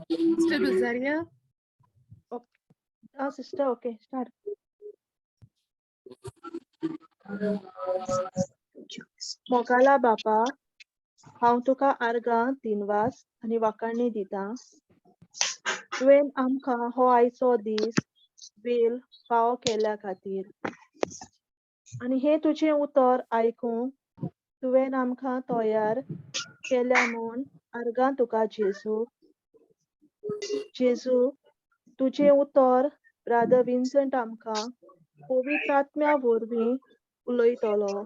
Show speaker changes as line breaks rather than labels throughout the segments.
Sister Rosaria.
Sister, okay, start. मोगाला बापा, हांव तुका आर्गां दिनवास आनी वाखाणी दिता. तुवें आमकां हो आयचो दीस वेल फावो केल्या खातीर आनी हें तुजें उतर आयकूंक तुवें आमकां तयार केल्या म्हूण आर्गां तुका जेजू. जेजू, तुजें उतर ब्रादर विन्संट आमकां पवित्र आत्म्या वरवीं उलयतलो.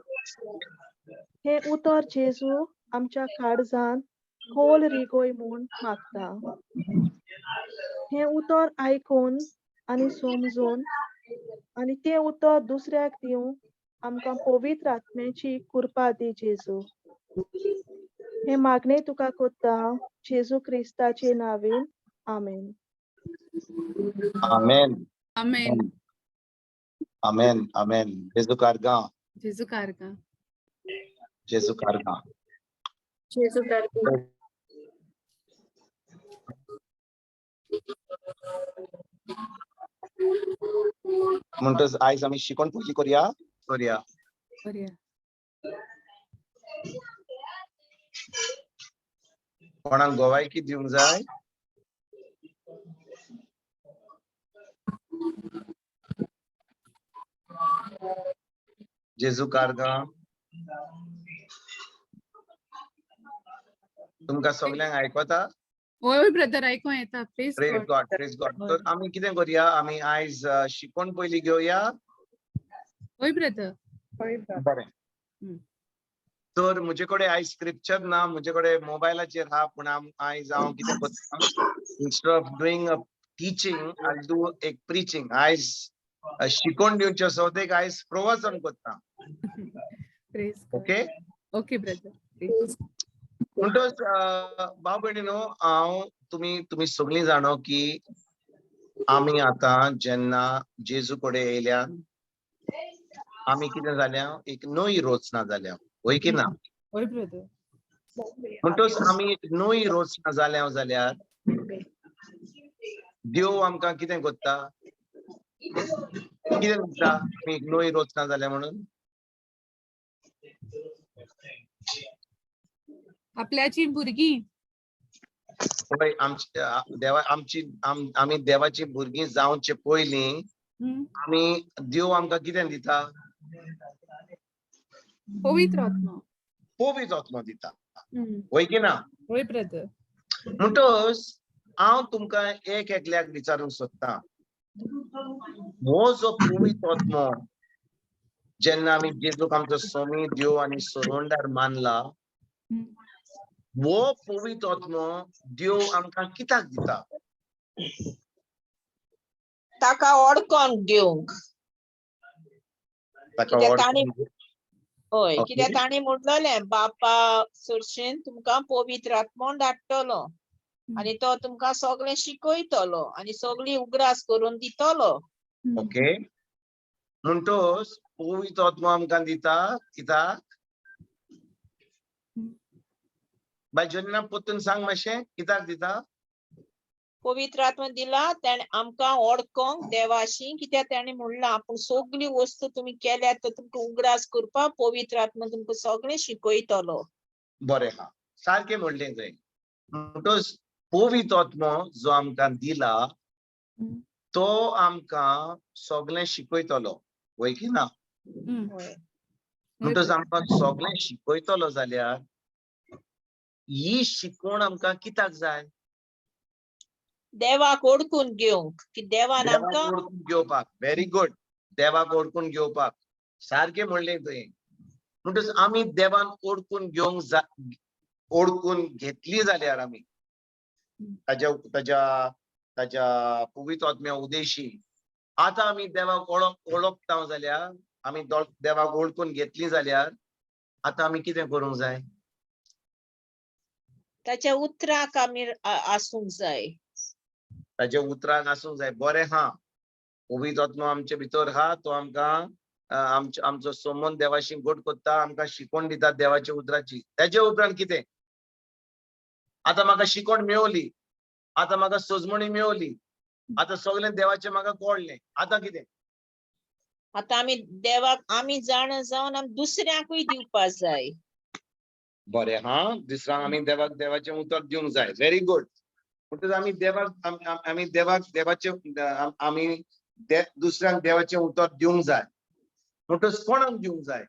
हें उतर जेजू आमच्या काळजांत खोल रिगोय म्हूण मागता. हें उतर आयकून आनी समजून आनी तें उतर दुसऱ्याक दिवंक आमकां पवित्र आत्म्याची कृपा दी जेजू. हें मागणें तुका कोत्ता जेजू क्रिस्ताचे नांवेन, आमेन.
आमेन.
आमेन.
आमेन, आमेन. जेजू कारगा.
जेजू कारगा.
जेजू कारगा.
जेजू कारगा.
म्हणटच आयज आमी शिकोण पयली करुया करुया.
करुया.
कोणाक गोवायकी दिवंक जाय? जेजू कारगा. तुमकां सगल्यांक आयकता?
होय होय ब्रदर, आयकों येता. Praise
praise
God.
God, praise God. तर आमी कितें करुया, आमी आयज शिकोण पयली घेवया.
होय ब्रदर.
बरें. तर म्हजे कडेन आयज स्क्रिप्चर ना, म्हजे कडेन मोबायलाचेर आहा, पूण आयज हांव कितें करता, instead of doing a teaching I do एक प्रिचींग. आयज शिकोवन दिवचे सोदेक आयज प्रवचन करता.
Praise God.
Okay?
Okay brother.
म्हणटच भाव भयणीनो, हांव तुमी तुमी सगळीं जाणो की आमी आतां जेन्ना जेजू कडेन येयल्या आमी कितें जाल्या, एक नवी रचना जाल्या, वय की ना?
होय ब्रदर.
म्हणटच आमी एक नवी रचना जाल्या जाल्यार देव आमकां कितें करता, कितें दिता आमी एक नवी रचना जाल्या म्हणून?
आपल्याची भुरगीं.
पळय, आमची देवा आमची आमी देवाची भुरगीं जावचे पयलीं आमी देव आमकां कितें दिता?
पवित्र आत्मा.
पवित्र आत्मो दिता, वय की ना?
होय ब्रदर.
म्हणटच हांव तुमकां एक एकल्याक विचारूंक सोदतां, हो जो पवित्र आत्मो जेन्ना आमी जेजूक आमचो स्वामी देव आनी सोडवणदार मानला, हो पवित्र आत्मो देव आमकां कित्याक दिता?
ताका ओडकोन घेवंक.
ताका
कित्याक
ओळखून.
हय, कित्याक तांणी म्हणलेलें, बापा सरशेन तुमकां पवित्र आत्मो धाडटलो आनी तो तुमकां सगळें शिकयतलो आनी सगळी उगडास करून दितलो.
ओके, म्हणटच पवित्र आत्मो आमकां दिता कित्याक? बाय जेन्ना परतून सांग मातशें, कित्याक दिता?
पवित्र आत्मा दिला ताणें आमकां ओळखोंक देवाशी, कित्याक ताणें म्हणलां आपूण सगळी वस्तू तुमी केल्यात तर तुमकां उगडास करपाक पवित्र आत्मा तुमकां सगळें शिकयतलो.
बरें आहा, सारकें म्हणलें थंय. म्हणटच पवित्र आत्मो जो आमकां दिला तो आमकां सगळें शिकयतलो, वय की ना? म्हणटच आमकां सगळें शिकयतलो जाल्यार ही शिकवण आमकां कित्याक जाय?
देवाक ओळखून घेवंक, की देवान
देवाक
आमकां
ओळखून घेवपाक. व्हेरी गुड, देवाक ओळखून घेवपाक, सारकें म्हणलें तुवें. म्हणटच आमी देवान ओळखून घेवंक ओळखून घेतली जाल्यार आमी ताज्या ताज्या ताज्या पवित्र आत्म्या उदेशी आतां आमी देवाक ओळखता जाल्यार, आमी देवाक ओळखून घेतली जाल्यार आतां आमी कितें करूंक जाय?
ताच्या उतराक आमी आसूंक जाय.
ताच्या उतराक आसूंक जाय. बरें हा, पवित्र आत्मो आमचे भितर हा, तो आमकां आमचो संबंद देवाशी गोड करता, आमकां शिकवण दिता देवाच्या उतराची. ताजे उपरांत कितें? आतां म्हाका शिकोण मेवली, आतां म्हाका सजमणी मेवली, आतां सगळें देवाचें म्हाका कळ्ळें, आतां कितें?
आतां आमी देवाक आमी जाणा जावन आमी दुसऱ्यांकूय दिवपा जाय.
बरें, हा, दुसऱ्यांक आमी देवाक देवाचें उतर दिवंक जाय. Very good. म्हणटच आमी देवाक आमी देवाक देवाचें आमी दुसऱ्यांक देवाचें उतर दिवंक जाय. म्हणटच कोणाक दिवंक जाय?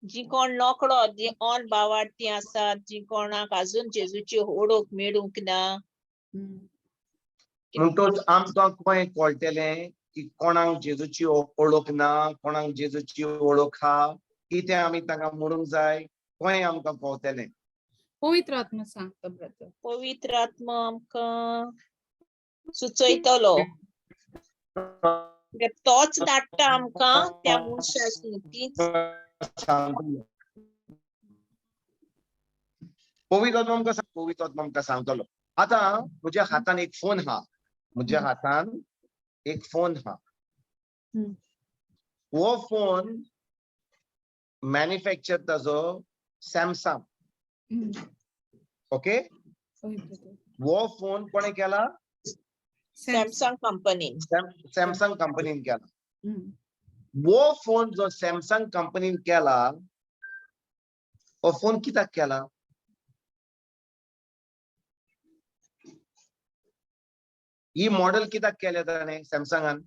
जी कोण नोकळो, जी ऑन बावार्थी आसात, जी कोणाक अजून जेजूची ओळख मेळूंक ना.
म्हणटच आमकां खंय कळटलें की कोणाक जेजूची ओळख ना, कोणाक जेजूची ओळख आहा, कितें आमी तांकां म्हणूंक जाय, खंय आमकां कळटलें?
पवित्र आत्मा सांगता ब्रदर.
पवित्र आत्मा आमकां सुचयतलो. कित्याक तोच धाडटा आमकां त्या मनशाशी तीच.
सांगतलो पवित्र आत्मा आमकां, पवित्र आत्मा आमकां सांगतलो. आतां म्हज्या हातान एक फोन आहा, म्हज्या हातान एक फोन आहा. हो फोन मॅन्युफॅक्चर ताजो सॅमसंग. ओके,
हय ब्रदर.
हो फोन कोणे केला?
सॅमसंग कंपनीन.
सॅमसंग कंपनीन केला. हो फोन जो सॅमसंग कंपनीन केला, हो फोन कित्याक केला? ही मॉडेल कित्याक केल्या ताणें सॅमसंगान?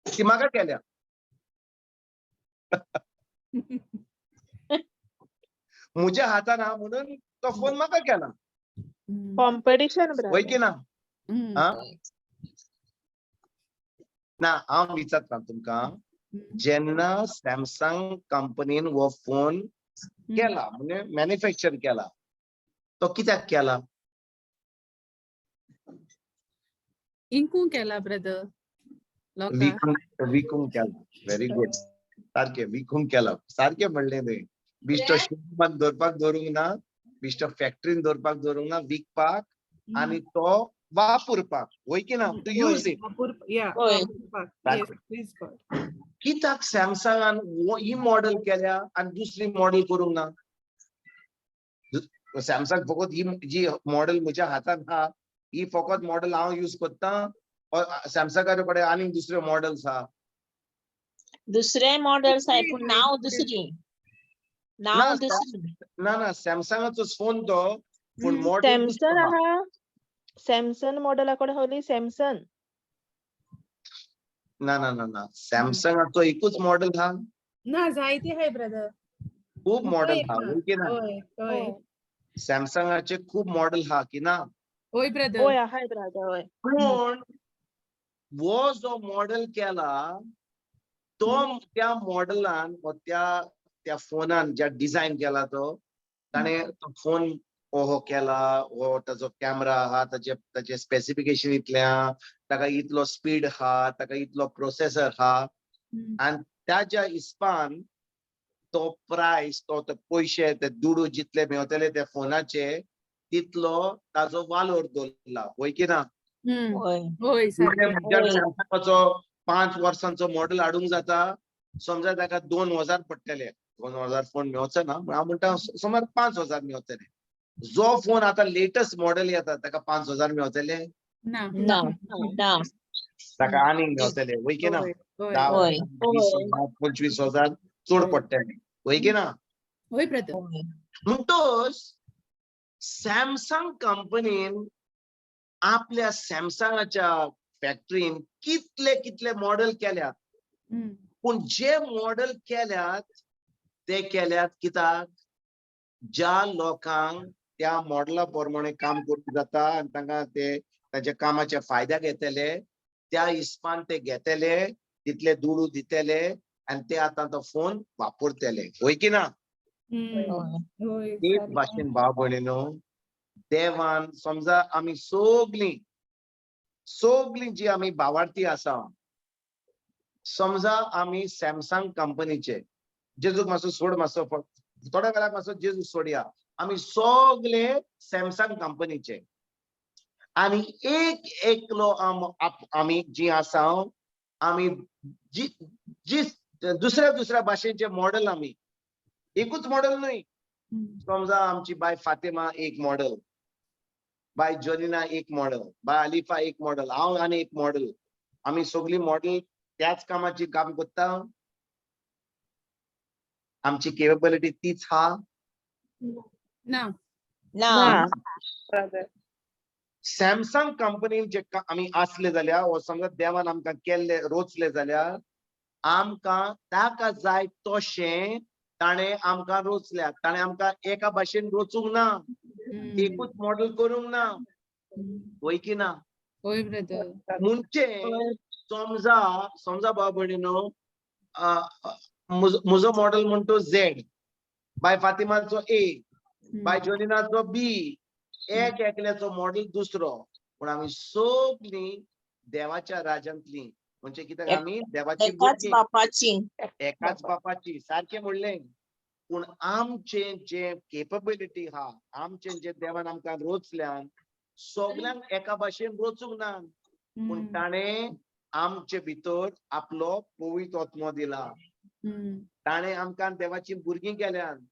ती म्हाका केल्या. म्हज्या हातान आहा म्हणून तो फोन म्हाका केला.
कॉम्पिटिशन
वय
ब्रदर.
की ना? हा? ना, हांव विचारता तुमकां, जेन्ना सॅमसंग कंपनीन हो फोन केला, म्हणजे मॅन्युफॅक्चर केला, तो कित्याक केला?
इंकू केला ब्रदर लोकांक.
विकूंक केला. व्हेरी गुड, सारकें विकूंक केला, सारकें म्हणलें तुवें. बिश्टो शोरुमान दवरपाक दवरूंक ना, बिश्टो फॅक्टरीन दवरपाक दवरूंक ना, विकपाक आनी तो वापरपाक, वय की ना? To use it.
हय.
कित्याक सॅमसंगान ही मॉडेल केल्या आनी दुसरी मॉडेल करूंक ना? सॅमसंग फकत ही जी मॉडेल म्हज्या हातान आहा, ही फकत मॉडेल हांव यूज करता, सॅमसंगा कडेन आनीक दुसरे मॉडेल्स आहा?
दुसरे मॉडेल्स आहे पूण नाव दुसरी, नाव
ना,
दुसरी.
ना ना, सॅमसंगाचोच फोन तो, पूण मॉडेल
सॅमसंग आहा, सॅमसंग मॉडेला कडेन हली सॅमसंग.
ना ना ना ना, सॅमसंगाचो एकूच मॉडेल आहा.
ना, जायते हाय ब्रदर.
खूब मॉडेल आहा, वय की ना?
हय हय.
सॅमसंगाचे खूब मॉडेल आहा की ना?
हय ब्रदर.
हय आहाय ब्रदर, हय.
पूण वो जो मॉडेल केला तो त्या मॉडेलान वा त्या त्या फोनान ज्या डिझायन केला तो ताणें तो फोन हो केला, हो ताजो कॅमरा आहा, ताचे ताचे स्पेसिफिकेशन इतलें आहा, ताका इतलो स्पीड आहा, ताका इतलो प्रोसेसर आहा, आनी ताच्या हिसपान तो प्रायस, तो ते पयशे, ते दुडू जितले मेवतले त्या फोनाचे तितलो ताजो वालोर दवरला, वय की ना?
हय.
हय
म्हणजे
सारकें.
म्हज्या
हय.
सॅमसंगाचो 5 वर्सांचो मॉडेल हाडूंक जाता, समजा ताका 2000 पडटले, 2000 फोन मेवचो ना, पूण हांव म्हणटा सुमार 5000 मेवतले. जो फोन आतां लेटस्ट मॉडेल येता ताका 5000 मेवतले?
ना.
ना ना.
ताका आनीक मेवतले, वय की ना?
हय हय.
10
हय.
20,000 25,000 चड पडटले, वय की ना?
हय ब्रदर.
हय.
म्हणटोच सॅमसंग कंपनीन आपल्या सॅमसंगाच्या फॅक्टरीन कितले कितले मॉडेल केल्यात, पूण जे मॉडेल केल्यात ते केल्यात कित्याक? ज्या लोकांक त्या मॉडेला प्रमाणे काम करूंक जाता आनी तांकां ते ताच्या कामाचे फायद्याक येतले त्या हिसपान ते घेतले, तितले दुडू दितले आनी ते आतां तो फोन वापरतले, वय की ना?
हय.
हय
तेच
सारकें.
भाशेन भाव भयणीनो, देवान समजा आमी सगळीं सगळीं जी आमी भावार्थी आसा, समजा आमी सॅमसंग कंपनीचे, जेजूक मातसो सोड, मातसो थोड्या वेळाक मातसो जेजू सोडया, आमी सगळे सॅमसंग कंपनीचे आनी एक एकलो आमी जी आसा, आमी जी जी दुसऱ्या दुसऱ्या भाशेचे मॉडेल, आमी एकूच मॉडेल न्हय, समजा आमची बाय फातिमा एक मॉडल, बाय जोलिना एक मॉडल, बाय अलिफा एक मॉडल, हांव आनी एक मॉडल, आमी सगळीं मॉडल त्याच कामाची काम करता. आमची केपेबिलिटी तीच हा.
ना.
ना.
ब्रदर.
सॅमसंग कंपनीन जे आमी आसले जाल्यार वो समजा देवान आमकां केल्ले रोचले जाल्यार आमकां ताका जाय तशें ताणें आमकां रोचल्यात. ताणें आमकां एका भाशेन रोचूंक ना, एकूच मॉडल करूंक ना. वय की ना?
होय ब्रदर.
म्हणजे समजा समजा भाव भयणीनो, म्हजो मॉडल म्हणतो झेड, बाय फातिमाचो ए, बाय जोलिनाचो बी, एक एकल्याचो मॉडल दुसरो, पूण आमी सगळीं देवाच्या राज्यांतली. म्हणजे कित्याक आमी देवाची
एकाच
भुरगीं,
बापाची.
एकाच बापाची. सारकें म्हणलें. पूण आमचें जें केपेबिलिटी हा, आमचें जें देवान आमकां रोचल्यान, सगल्यांक एका भाशेन रोचूंक ना, पूण ताणें आमचे भितर आपलो पवित्र आत्मो दिला. ताणें आमकां देवाची भुरगीं केल्यान.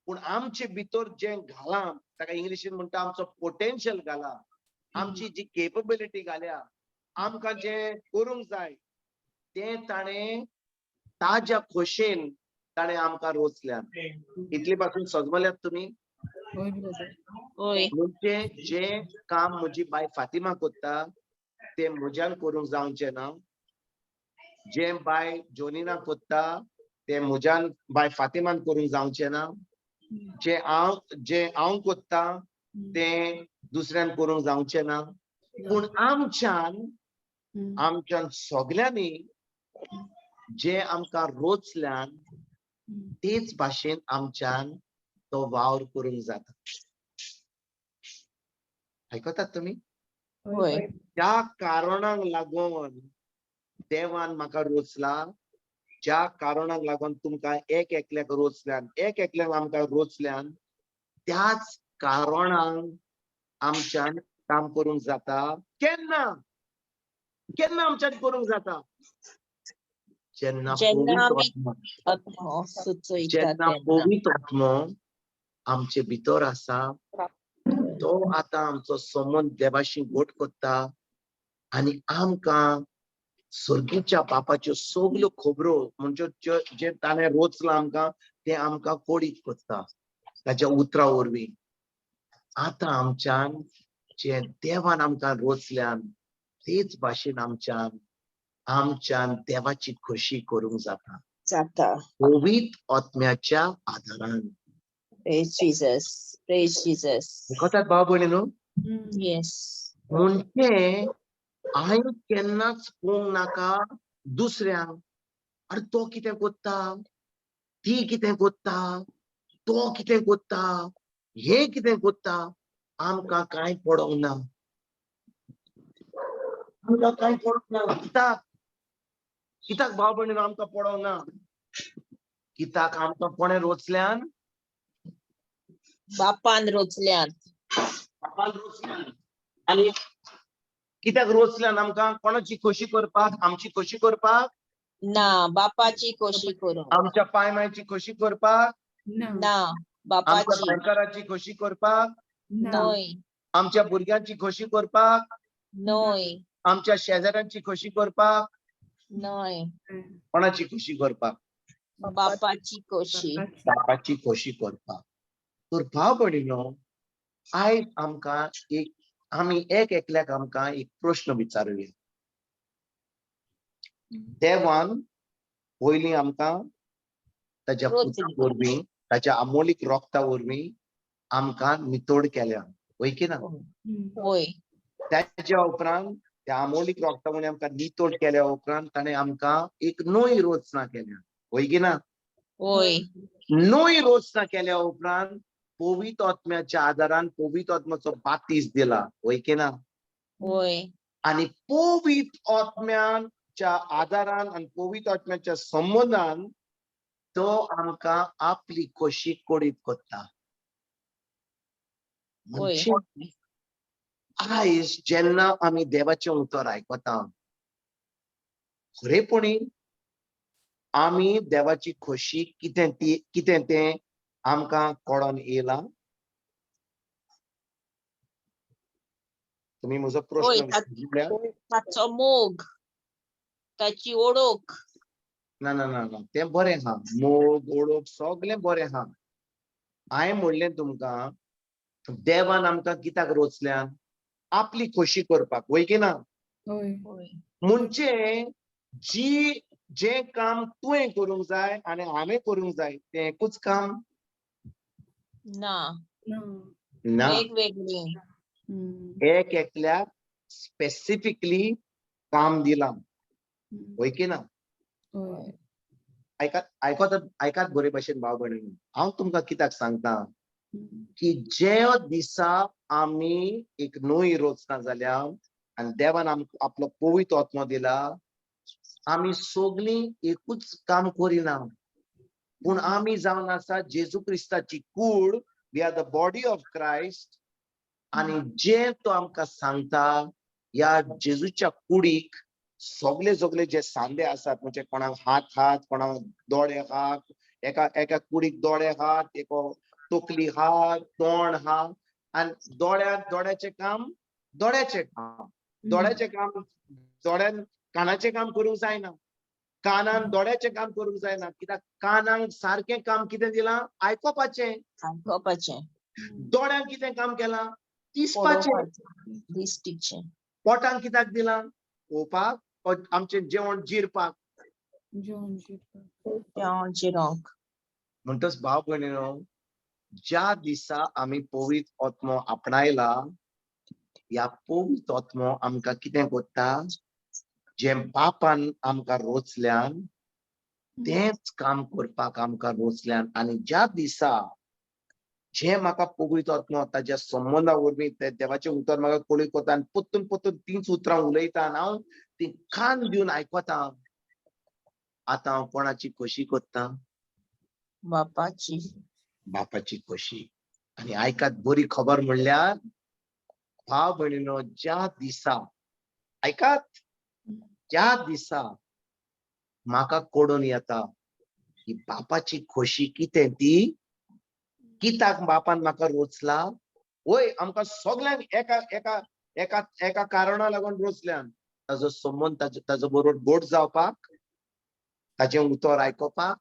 पूण आमचे भितर जें घालां ताका इंग्लिशीन म्हणटा आमचो पोटेन्शियल घाला, आमची जी केपेबिलिटी घाल्या, आमकां जें करूंक जाय तें ताणें ताज्या खोशेन ताणें आमकां रोचल्यान. इतले पासून सजमल्यात तुमी?
होय ब्रदर.
होय.
म्हणजे जें काम म्हजी बाय फातिमा करता तें म्हज्यान करूंक जावचें ना, जें बाय जोनिना करता तें म्हज्यान बाय फातिमान करूंक जावचें ना, जें हांव करता तें दुसऱ्यान करूंक जावचें ना. पूण आमच्यान सगल्यांनी जें आमकां रोचल्यान तेच भाशेन आमच्यान तो वावर करूंक जाता. आयकतात तुमी?
होय.
त्या कारणाक लागून देवान म्हाका रोचला, ज्या कारणाक लागून तुमकां एक एकल्याक रोचल्यान, एक एकल्याक आमकां रोचल्यान, त्याच कारणान आमच्यान काम करूंक जाता. केन्ना केन्ना आमच्यान करूंक जाता? जेन्ना
जेन्ना
पवित्र
आमी
आत्मो,
आत्मो सुचयता
जेन्ना
तेन्ना.
पवित्र आत्मो आमचे भितर आसा, तो आतां आमचो संबंद देवाशी गोट करता आनी आमकां सर्गीच्या बापाच्यो सगल्यो खबरो, म्हणजे जे ताणें रोचलां आमकां तें आमकां कोडीत करता ताच्या उतरा वरवीं. आतां आमच्यान जे देवान आमकां रोचल्यान तेच भाशेन आमच्यान देवाची खोशी करूंक जाता.
जाता.
पवित्र आत्म्याच्या आदारान.
Praise Jesus. Praise Jesus.
आयकतात भाव भयणी न्हू?
येस.
म्हणजे हांवें केन्नाच पळोवंक नाका दुसऱ्यांक, आरे तो कितें करता, ती कितें करता, तो कितें करता, हें कितें करता, आमकां कांय पडोंक ना, आमकां कांय पडोंक ना. कित्याक? कित्याक भाव भयणीनो आमकां पडोंक ना? कित्याक आमकां कोणें रोचल्यान?
बापान रोचल्यान.
बापान रोचल्यान. आनी कित्याक रोचल्यान आमकां? कोणाची खोशी करपाक? आमची खोशी करपाक?
ना, बापाची खोशी करूंक.
आमच्या पाय मायची खोशी करपाक?
ना.
ना,
आमच्या
बापाची.
घरकाराची खोशी करपाक?
ना.
न्हय.
आमच्या भुरग्यांची खोशी करपाक?
न्हय.
आमच्या शेजाऱ्यांची खोशी करपाक?
न्हय.
कोणाची खोशी करपाक?
बापाची खोशी.
बापाची खोशी करपाक. तर भाव भयणीनो, आयज आमकां एक, आमी एक एकल्याक आमकां एक प्रश्न विचारुया. देवान पयलीं आमकां ताच्या
रोचली.
पुता वरवीं, ताच्या अमोलीक रोगता वरवीं आमकां नितोड केल्या, वय की ना?
होय.
त्याच्या उपरांत त्या अमोलीक रोगता वरवीं आमकां नितोड केल्या उपरांत ताणें आमकां एक नवी रचना केल्या, वय की ना?
होय.
नवी रचना केल्या उपरांत पवित्र आत्म्याच्या आदारान पवित्र आत्म्याचो बातीस दिला, वय की ना?
होय.
आनी पवित्र आत्म्याच्या आदारान आनी पवित्र आत्म्याच्या संबंदान तो आमकां आपली खोशी कोडीत करता.
होय.
म्हणजे आयज जेन्ना आमी देवाचें उतर आयकता, खरेपणी आमी देवाची खोशी कितें ती, कितें तें आमकां कोडोन येयला? तुमी म्हजो
होय,
प्रश्न विचारल्यार?
ताचो मोग, ताची ओळख.
ना ना ना ना, तें बरें आहा, मोग ओळख सगळें बरें आहा. हांवें म्हणलें तुमकां, देवान आमकां कित्याक रोचल्यान? आपली खोशी करपाक, वय की ना?
होय.
म्हणजे जी जें काम तुवें करूंक जाय आनी हांवें करूंक जाय तें एकूच काम
ना.
ना.
ना.
वेगवेगळी.
एक एकल्याक स्पेसिफिकली काम दिलां, वय की ना?
होय.
आयकात आयकत आयकात बरे भशेन भाव भयणींनो, हांव तुमकां कित्याक सांगता की ज्या दिसा आमी एक न्हंय रोचना जाल्या आनी देवान आमकां आपलो पवित्र आत्मो दिला, आमी सगळीं एकूच काम करिना, पूण आमी जावन आसा जेजू क्रिस्ताची कूड. We are the body of Christ. आनी जें तो आमकां सांगता ह्या जेजूच्या कुडीक सगळे सगळे जे सांदे आसात, म्हणजे कोणाक हात हात, कोणाक दोळे हात, एका एका कुडीक दोळे हात, एको तकली हात, तोंड हात, आनी दोळ्याचें काम दोळ्याचें काम, दोळ्याचें काम दोळ्यान कानाचें काम करूंक जायना, कानान दोळ्याचें काम करूंक जायना, कित्याक कानाक सारकें काम कितें दिलां? आयकोपाचें.
आयकोपाचें.
दोळ्यांक कितें काम केलां? दिसपाचें.
पळोवपाचें, दिश्टीचें.
पोटांक कित्याक दिलां? पोवपाक, आमचें जेवण जिरपाक.
जेवण जिरपाक.
जेवण जिरोंक.
म्हणटच भाव भयणीनो, ज्या दिसा आमी पवित्र आत्मो आपणायला, ह्या पवित्र आत्मो आमकां कितें करता? जें बापान आमकां रोचल्यान तेंच काम करपाक आमकां रोचल्यान. आनी ज्या दिसा जें म्हाका पवित्र आत्मो ताज्या संबंदा वरवीं ते देवाचें उतर म्हाका कळीत करता आनी परतून परतून तींच उतरां उलयता आनी हांव ती कान दिवन आयकता, आतां हांव कोणाची खोशी करता?
बापाची.
बापाची खोशी. आनी आयकात बरी खबर म्हणल्यार भाव भयणीनो, ज्या दिसा आयकात, ज्या दिसा म्हाका कोडून येता की बापाची खोशी कितें ती, कित्याक बापान म्हाका रोचला? वय, आमकां सगल्यांक एका एका एका एका कारणा लागून रोचल्यान, ताजो संबंद ताजो बरोबर गोड जावपाक, ताजें उतर आयकोपाक,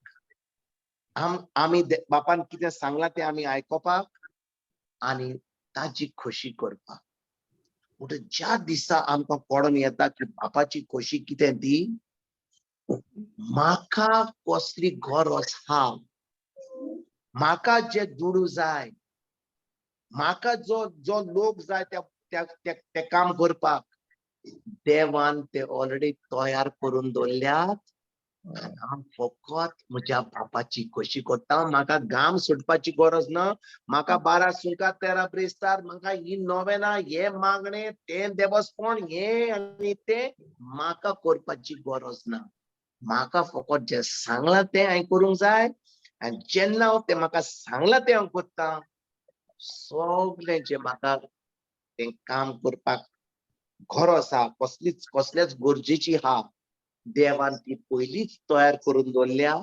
आमी बापान कितें सांगलां तें आमी आयकोपाक आनी ताजी खोशी करपाक. म्हणटच ज्या दिसा आमकां पडोन येता की बापाची खोशी कितें ती, म्हाका कसली गरज आहा, म्हाका जे दुडू जाय, म्हाका जो जो लोक जाय त्या त्या त्या काम करपाक, देवान ते ऑलरेडी तयार करून दवरल्यात. हांव फकत म्हज्या बापाची खोशी करता, म्हाका घाम सुटपाची गरज ना, म्हाका 12 सुंका 13 ब्रेस्तार, म्हाका ही नोवेना, हे मागणे, तें देवस्पण, हें आनी तें म्हाका करपाची गरज ना. म्हाका फकत जें सांगलां तें हांवें करूंक जाय आनी जेन्ना हांव तें म्हाका सांगलां तें हांव करता, सगळें जें म्हाका तें काम करपाक गरज आसा, कसलीच कसल्याच गरजेची आहा, देवान ती पयलींच तयार करून दवरल्या.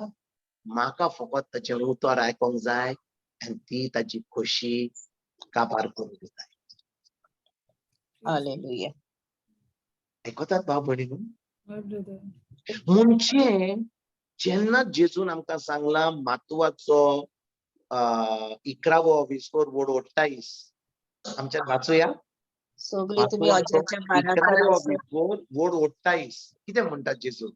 म्हाका फकत ताचें उतर आयकोंक जाय आनी ती ताची खोशी काबार करूंक जाय.
हालेलुया.
आयकतात भाव भयणीनो? म्हणजे जेन्ना जेजून आमकां सांगलां मातुवाचो 11वो विसोर वोड 28, आमच्या वाचुया.
सगळी तुमी अजाच्या बारा
11वो विसोर वोड 28 कितें म्हणटा जेजू?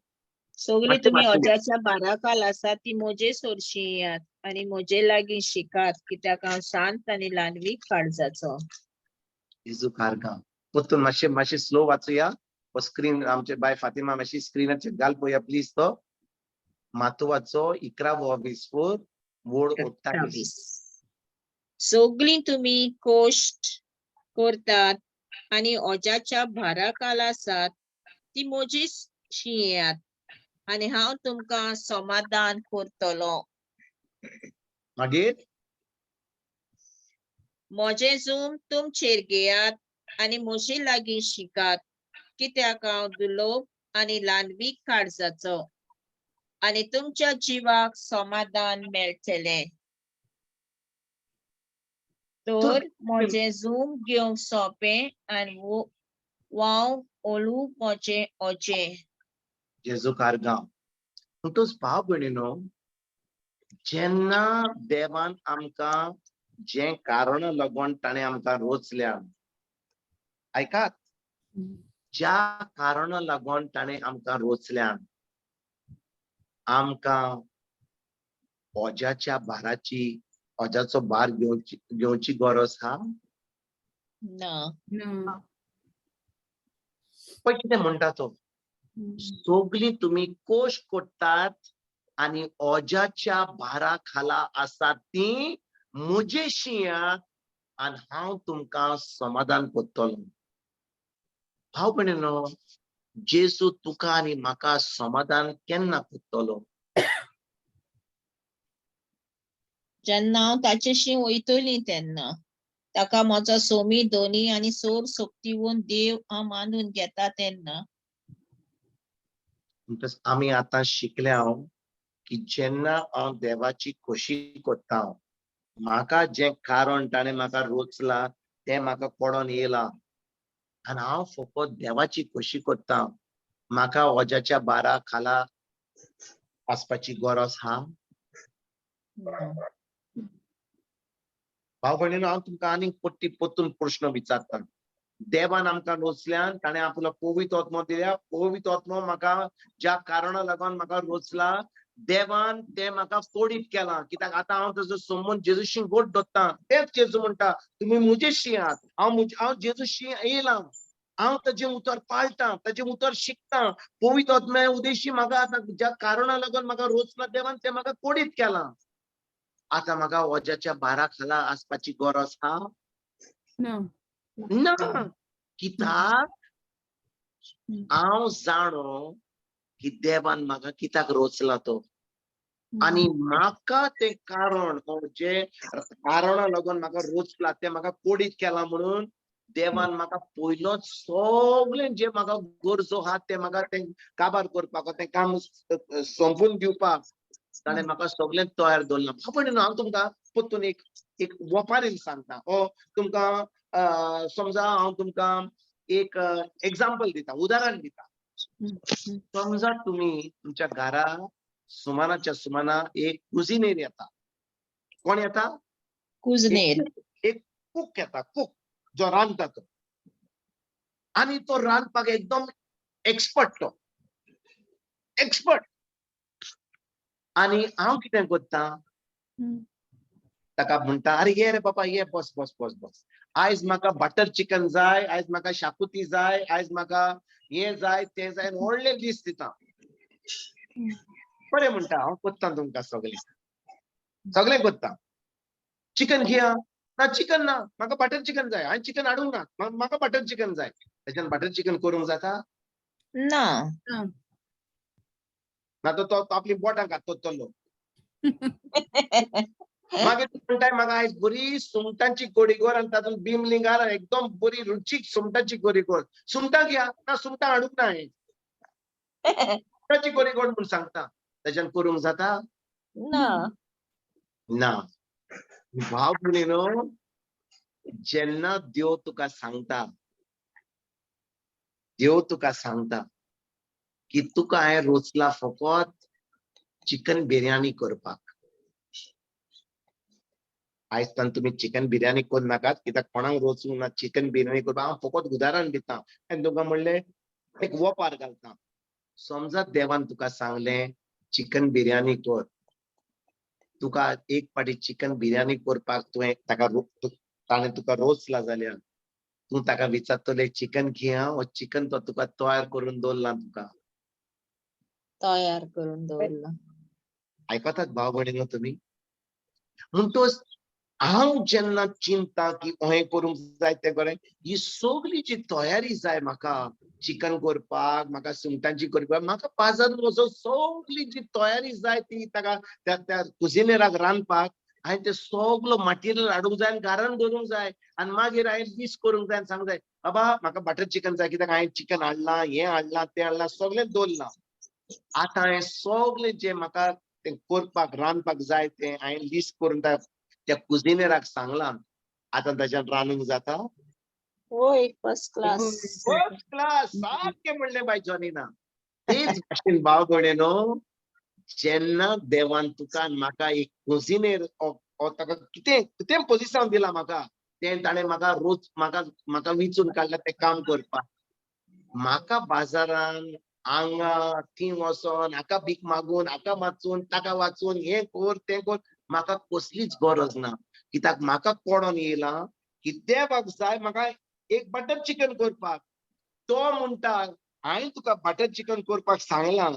सगळी तुमी अजाच्या 12 काल आसा ती म्हजे सोरशी येयात आनी म्हजे लागीं शिकात, कित्याक हांव शांत आनी ल्हानवीक काळजाचो.
जेजू कारगां परतून मातशें मातशें स्लो वाचुया. स्क्रीन आमचे बाय फातिमा मातशी स्क्रीनाचेर घाल पळोवया प्लीज. तो मातुवाचो 11वो विसोर वोड 28.
सगळीं तुमी कोश्ट करतात आनी अजाच्या भारा काल आसात ती म्हजी शिंयात आनी हांव तुमकां समाधान करतलो.
मागीर
म्हजें जूम तुमचेर घेयात आनी म्हजे लागीं शिकात, कित्याक हांव दुलोब आनी ल्हानवीक काळजाचो आनी तुमच्या जिवाक समाधान मेळटलें. तर म्हजें जूम घेवंक सोंपें आनी वाव ओलू म्हजें ओजें.
जेजू कारगांव. म्हणटच भाव भयणीनो, जेन्ना देवान आमकां जें कारण लागून ताणें आमकां रोचल्या, आयकात, ज्या कारणा लागून ताणें आमकां रोचल्या, आमकां ओज्याच्या भाराची, ओज्याचो भार घेवची घेवची गरज आहा?
ना.
ना.
पळय कितें म्हणटा तो, सगळीं तुमी कोश कोट्टात आनी ओज्याच्या भारा खाला आसात ती म्हजेशी येयात आनी हांव तुमकां समाधान करतलो. भाव भयणीनो, जेजू तुका आनी म्हाका समाधान केन्ना करतलो?
जेन्ना हांव ताचेशी वयतली तेन्ना ताका म्हजो सोमी दोनी आनी सोर सोक्तिवून देव हांव मानून घेता तेन्ना.
म्हणटच आमी आतां शिकल्या की जेन्ना हांव देवाची खोशी करता, म्हाका जें कारण ताणें म्हाका रोचलां तें म्हाका पडोन येयलां आनी हांव फकत देवाची खोशी करता, म्हाका ओज्याच्या बारा खाला आसपाची गरज आहा?
ना.
भाव भयणीनो, हांव तुमकां आनीक परती परतून प्रश्न विचारता. देवान आमकां रोचल्यान ताणें आपलो पवित्र आत्मो दिल्या. पवित्र आत्मो म्हाका ज्या कारणा लागून म्हाका रोचला, देवान तें म्हाका फोडीत केलां, कित्याक आतां हांव ताजो संबंद जेजूशी गोट दवरता. तेंच जेजू म्हणटा, तुमी म्हजेशी आहात, हांव जेजूशी येयलां, हांव ताजें उतर पाळटां, ताजें उतर शिकता. पवित्र आत्म्या उदेशी म्हाका आतां ज्या कारणा लागून म्हाका रोचला देवान तें म्हाका कोडीत केलां. आतां म्हाका ओज्याच्या भारा खाला आसपाची गरज आहा?
ना.
ना. कित्याक हांव जाणो की देवान म्हाका कित्याक रोचला तो, आनी म्हाका तें कारण जे कारणा लागून म्हाका रोचला तें म्हाका कोडीत केलां, म्हणून देवान म्हाका पयलोच सगळें जें म्हाका गरजो आहा तें म्हाका तें काबार करपाक, तें काम सोंपून दिवपाक ताणें म्हाका सगळें तयार दवरलां. भाव, हांव तुमकां परतून एक एक वपारीन सांगता. ओ तुमकां समजा हांव तुमकां एक एग्जाम्पल दिता, उदाहरण दिता. समजा तुमी तुमच्या घरा सुमानाच्या सुमाना एक कुजिनेर येता. कोण येता?
कुजनेर.
एक कूक येता, कूक जो रांदता तो, आनी तो रांदपाक एकदम एक्सपर्ट, तो एक्सपर्ट. आनी हांव कितें करता, ताका म्हणटा, अरे ये रे बाबा, ये, बस बस बस बस, आयज म्हाका बटर चिकन जाय, आयज म्हाका शाकुती जाय, आयज म्हाका हें जाय तें जाय, व्हडलें लिस्ट दिता. बरें म्हणटा, हांव करता तुमकां सगळें, सगळें करता. चिकन घेया ना, चिकन ना, म्हाका बटर चिकन जाय, हांवें चिकन हाडूंक ना, म्हाका बटर चिकन जाय. तेच्यान बटर चिकन करूंक जाता
ना.
ना, तो आपली बोटां घाततलो. मागीर म्हणटाय, म्हाका आयज बरी सुंगटांची कोडी कर आनी तातूंत बिमलीं घाल, एकदम बरी रुचीक सुंगटांची कोडी कर. सुंगटां घ्या ना, सुंगटां हाडूंक ना हांवें, सुंगटांची कोडी कर म्हूण सांगता. तेच्यान करूंक जाता?
ना.
ना. भाव भयणीनो, जेन्ना देव तुका सांगता, देव तुका सांगता की तुका हांवें रोचला फकत चिकन बिर्याणी करपाक. आयज तान तुमी चिकन बिर्याणी करूं नाकात, कित्याक कोणाक रोचूंक ना चिकन बिर्याणी करपाक. हांव फकत उदाहरण दिता आनी तुमकां म्हणलें एक वोपार घालता. समजा देवान तुका सांगलें चिकन बिर्याणी कर, तुका एक फावटी चिकन बिर्याणी करपाक तुवें ताका ताणें तुका रोचला जाल्यार तूं ताका विचारतलें चिकन घेया वो चिकन तो तुका तयार करून दवरला तुका?
तयार करून दवरला.
आयकतात भाव भयणीनो तुमी? म्हणटच हांव जेन्ना चिंता की हें करूंक जाय तें करें, ही सगळी जी तयारी जाय म्हाका चिकन करपाक, म्हाका सुंगटांची करपाक, म्हाका बाजारांत वचून सगळी जी तयारी जाय ती ताका त्या त्या कुजिनेराक रांदपाक हांवें तें सगलो मटेरियल हाडूंक जाय आनी घरान दवरूंक जाय, आनी मागीर हांवें लिस्ट करूंक जाय आनी सांगूंक जाय, बाबा म्हाका बटर चिकन जाय, कित्याक हांवें चिकन हाडलां, हें हाडलां, तें हाडलां, सगळें दवरलां. आतां हांवें सगळें जें म्हाका तें करपाक रांदपाक जाय तें हांवें लिस्ट करून त्या कुजिनेराक सांगलां. आतां ताच्यान रांदूंक जाता?
होय, फर्स्ट क्लास.
फर्स्ट क्लास, सारकें म्हणलें बाय जॉनीना. तेच भाशेन भाव भयणीनो, जेन्ना देवान तुका आनी म्हाका एक कुजिनेर ताका कितें कितें पोजिसांव दिलां म्हाका, तें ताणें म्हाका रोज म्हाका म्हाका विंचून काडलां तें काम करपाक. म्हाका बाजारान हांगा थंय वचोन हाका भीक मागून हाका वाचून ताका वाचून हें कर तें कर, म्हाका कसलीच गरज ना. कित्याक म्हाका कोणोन येयलां की देवाक जाय म्हाका एक बटर चिकन करपाक. तो म्हणटा हांवें तुका बटर चिकन करपाक सांगलां,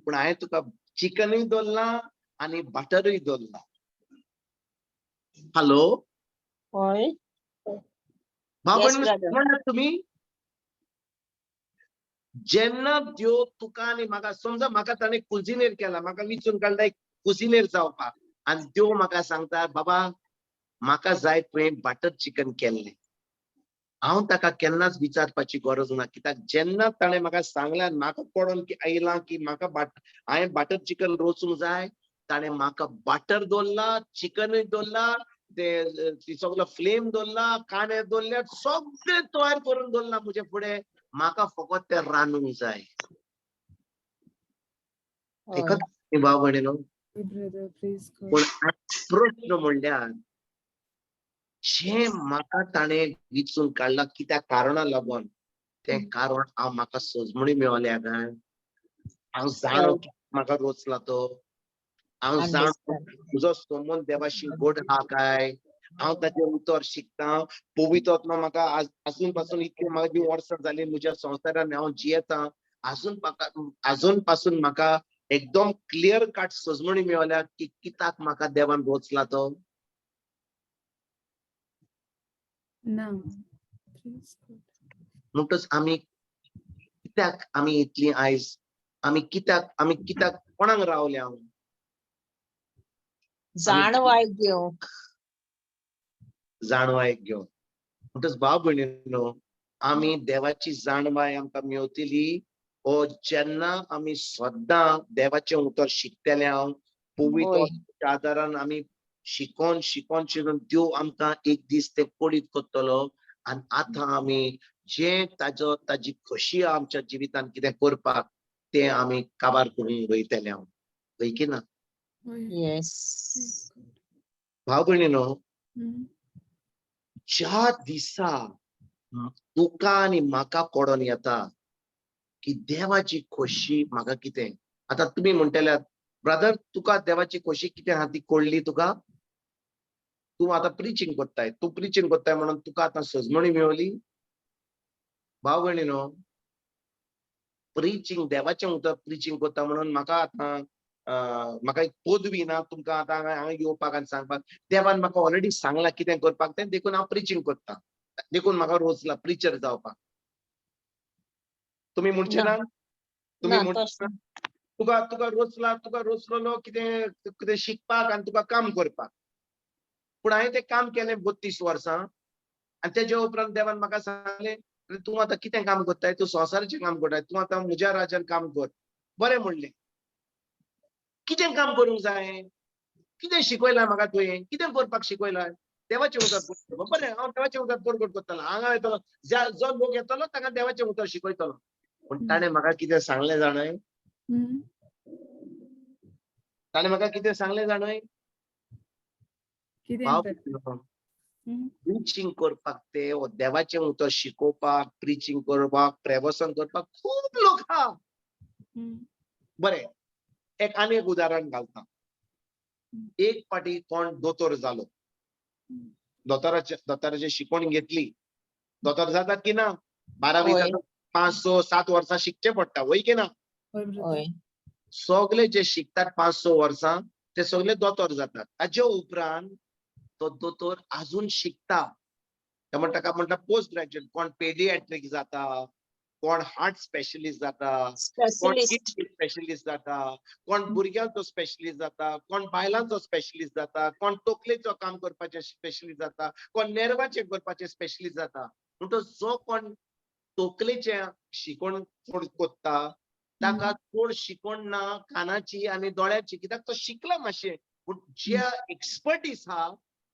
पूण हांवें तुका चिकनूय दवरलां आनी बटरूय दवरलां. हॅलो,
होय.
भाव
Yes,
भयणीनो,
brother.
म्हणा तुमी जेन्ना देव तुका आनी म्हाका समजा म्हाका ताणें कुजिनेर केला, म्हाका विचून काडला एक कुजिनेर जावपाक, आनी देव म्हाका सांगता बाबा म्हाका जाय तुवें बटर चिकन केल्लें. हांव ताका केन्नाच विचारपाची गरज ना, कित्याक जेन्ना ताणें म्हाका सांगलें आनी म्हाका पडोन की आयलां की म्हाका हांवें बटर चिकन रोचूंक जाय, ताणें म्हाका बटर दवरला, चिकनूय दवरला, ते सगलो फ्लेम दवरला, कांदे दवरल्या, सगळें तयार करून दवरलां म्हजे फुडें. म्हाका फकत तें रांदूंक जाय.
होय.
भाव भयणीनो,
Brother, praise God.
पूण प्रश्न म्हणल्यार जें म्हाका ताणें विचून काडलां कित्या कारणा लागून, तें कारण हांव म्हाका सजमणी मेवल्या काय? हांव जाणो म्हाका रोचला तो, हांव जाणो म्हजो संबंद देवाशी गोड आहा काय? हांव ताचें उतर शिकता, पवित्र आत्मा म्हाका आजून पासून इतली म्हाका जी वर्सां जालीं म्हज्या संवसारान हांव जियेता, आजून पासून म्हाका एकदम क्लियर कट सजमणी मेवल्या की कित्याक म्हाका देवान रोचला तो.
ना. Praise God.
म्हणटच आमी कित्याक आमी इतली आयज आमी कित्याक आमी कित्याक कोणाक रावले हांव?
जाणवाय घेवंक.
जाणवाय घेवन. म्हणटच भाव भयणीनो, आमी देवाची जाणवाय आमकां मेवतली ओ जेन्ना आमी सद्दां देवाचें उतर शिकतले. हांव पवित्र
होय.
आदारान आमी शिकोन शिकोन शिकोन देव आमकां एक दीस ते कोडीत करतलो. आनी आतां आमी जें ताजो ताजी खोशी आमच्या जिवितान कितें करपाक तें आमी काबार करून वयतले. हांव वय की ना?
होय.
येस.
Praise God.
भाव भयणीनो, ज्या दिसा तुका आनी म्हाका पडोन येता की देवाची खोशी म्हाका कितें, आतां तुमी म्हणटले ब्रदर तुका देवाची खोशी कितें आहा ती कळ्ळी तुका, तूं आतां प्रिचींग करताय, तूं प्रिचींग करताय म्हणून तुका आतां सजमणी मेवली. भाव भयणीनो, प्रिचींग देवाचें उतर प्रिचींग करता म्हणून म्हाका आतां म्हाका एक पदवी ना तुमकां आतां हांगा येवपाक आनी सांगपाक. देवान म्हाका ऑलरेडी सांगलां कितें करपाक तें, देखून हांव प्रिचींग करता, देखून म्हाका रोजला प्रिचर जावपाक. तुमी म्हणचे ना? तुमी म्हणचे ना? तुका तुका रोचला, तुका रोचलेलो कितें कितें शिकपाक आनी तुका काम करपाक. पूण हांवें तें काम केलें 32 वर्सां आनी तेज्या उपरांत देवान म्हाका सांगलें तूं आतां कितें काम करताय, तूं संवसाराचें काम करताय, तूं आतां म्हज्या राज्यान काम कर. बरें म्हणलें, कितें काम करूंक जाय, कितें शिकयलां म्हाका तुवें, कितें करपाक शिकयलां? देवाचें उतर. बरें, हांव देवाचें उतर परगट करतलो, हांगा येतलो, जो लोक येतलो ताका देवाचें उतर शिकयतलो. पूण ताणें म्हाका कितें सांगलें जाणय? ताणें म्हाका कितें सांगलें जाणय? प्रिचींग करपाक, ते देवाचें उतर शिकोवपाक, प्रिचींग करपाक, प्रवचन करपाक खूब लोक आहा. बरें, एक आनी एक उदाहरण घालता. एक पाटी कोण दोतोर जालो, दोतोराचे शिकवण घेतली, दोतोर जातात की ना? 12वी जातात, 5, 6, 7 वर्सां शिकचें पडटा, वय की ना? सगळे जे शिकतात 5, 6 वर्सां ते सगळे दोतोर जातात. ताजे उपरांत तो दोतोर आजून शिकता, ते म्हणटा ताका म्हणटा पोस्ट ग्रॅज्युएट. कोण पेडिएट्रीक जाता, कोण हार्ट स्पेशलिस्ट जाता, कोण किडनी स्पेशलिस्ट जाता, कोण भुरग्यांचो स्पेशलिस्ट जाता, कोण बायलांचो स्पेशलिस्ट जाता, कोण तकलेचो काम करपाचे स्पेशलिस्ट जाता, कोण नेर्वाचें करपाचे स्पेशलिस्ट जाता. म्हणटच जो कोण तकलेचें शिकवण चड करता ताका चड शिकवण ना कानाची आनी दोळ्याची, कित्याक तो शिकला मातशें, पूण ज्या एक्सपर्टीज आहा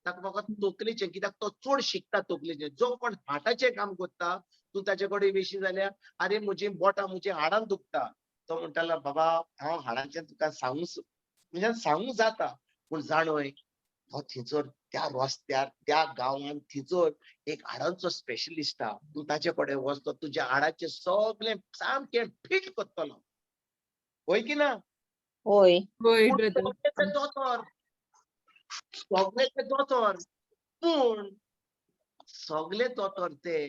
ताका फकत तकलेचें, कित्याक तो चड शिकता तकलेचें. जो कोण हार्टाचें काम करता, तूं ताचे कडेन वेशी जाल्यार अरे म्हजी बोटां म्हजी हाडां दुखता, तो म्हणटालो बाबा हांव हाडांचें तुका सांगू, म्हणजे सांगू जाता, पूण जाणवय तो थंयसर त्या रस्त्यार त्या गांवांत थंयसर एक हाडांचो स्पेशलिस्ट आहा, तूं ताचे कडेन वच, तो तुज्या हाडाचें सगळें सामकें फिट करतलो. हय की ना?
होय.
होय ब्रदर.
सगळे ते दोतोर, सगळे ते दोतोर, पूण सगळे दोतोर ते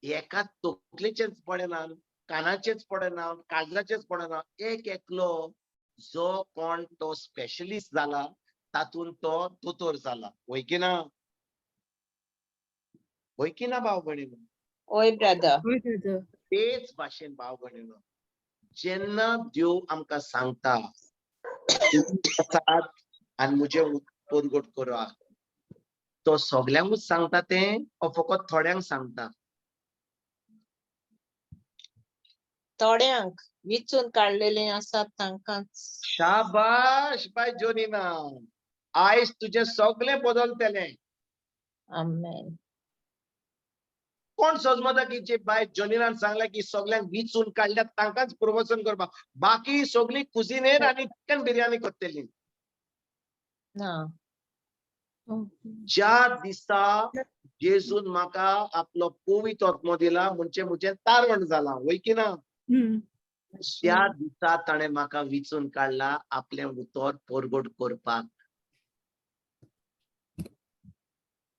एका तकलेचेच पडना, कानाचेच पडना, काळजाचेच पडना. एक एकलो जो कोण तो स्पेशलिस्ट जाला तातूंत तो दोतोर जाला. वय की ना? वय की ना भाव भयणीनो?
होय ब्रदर.
होय ब्रदर.
तेच भाशेन भाव भयणीनो, जेन्ना देव आमकां सांगता वचात आनी म्हजें परगट करात, तो सगल्यांकूच सांगता तें ओ फकत थोड्यांक सांगता?
थोड्यांक विचून काडलेले आसात तांकांच.
शाबाश बाय जोनीना, आयज तुजें सगळें बदलतलें.
आमेन.
कोण सजमता की जे बाय जोनीनान सांगलें की सगल्यांक विचून काडल्यात तांकांच प्रवचन करपाक, बाकी सगळी कुजिनेर आनी चिकन बिरयानी करतली.
ना.
ज्या दिसा जेजून म्हाका आपलो पवित्र आत्मो दिला म्हणजे म्हजें तारण जालां, वय की ना? त्या दिसा ताणें म्हाका विचून काडला आपलें उतर परगट करपाक.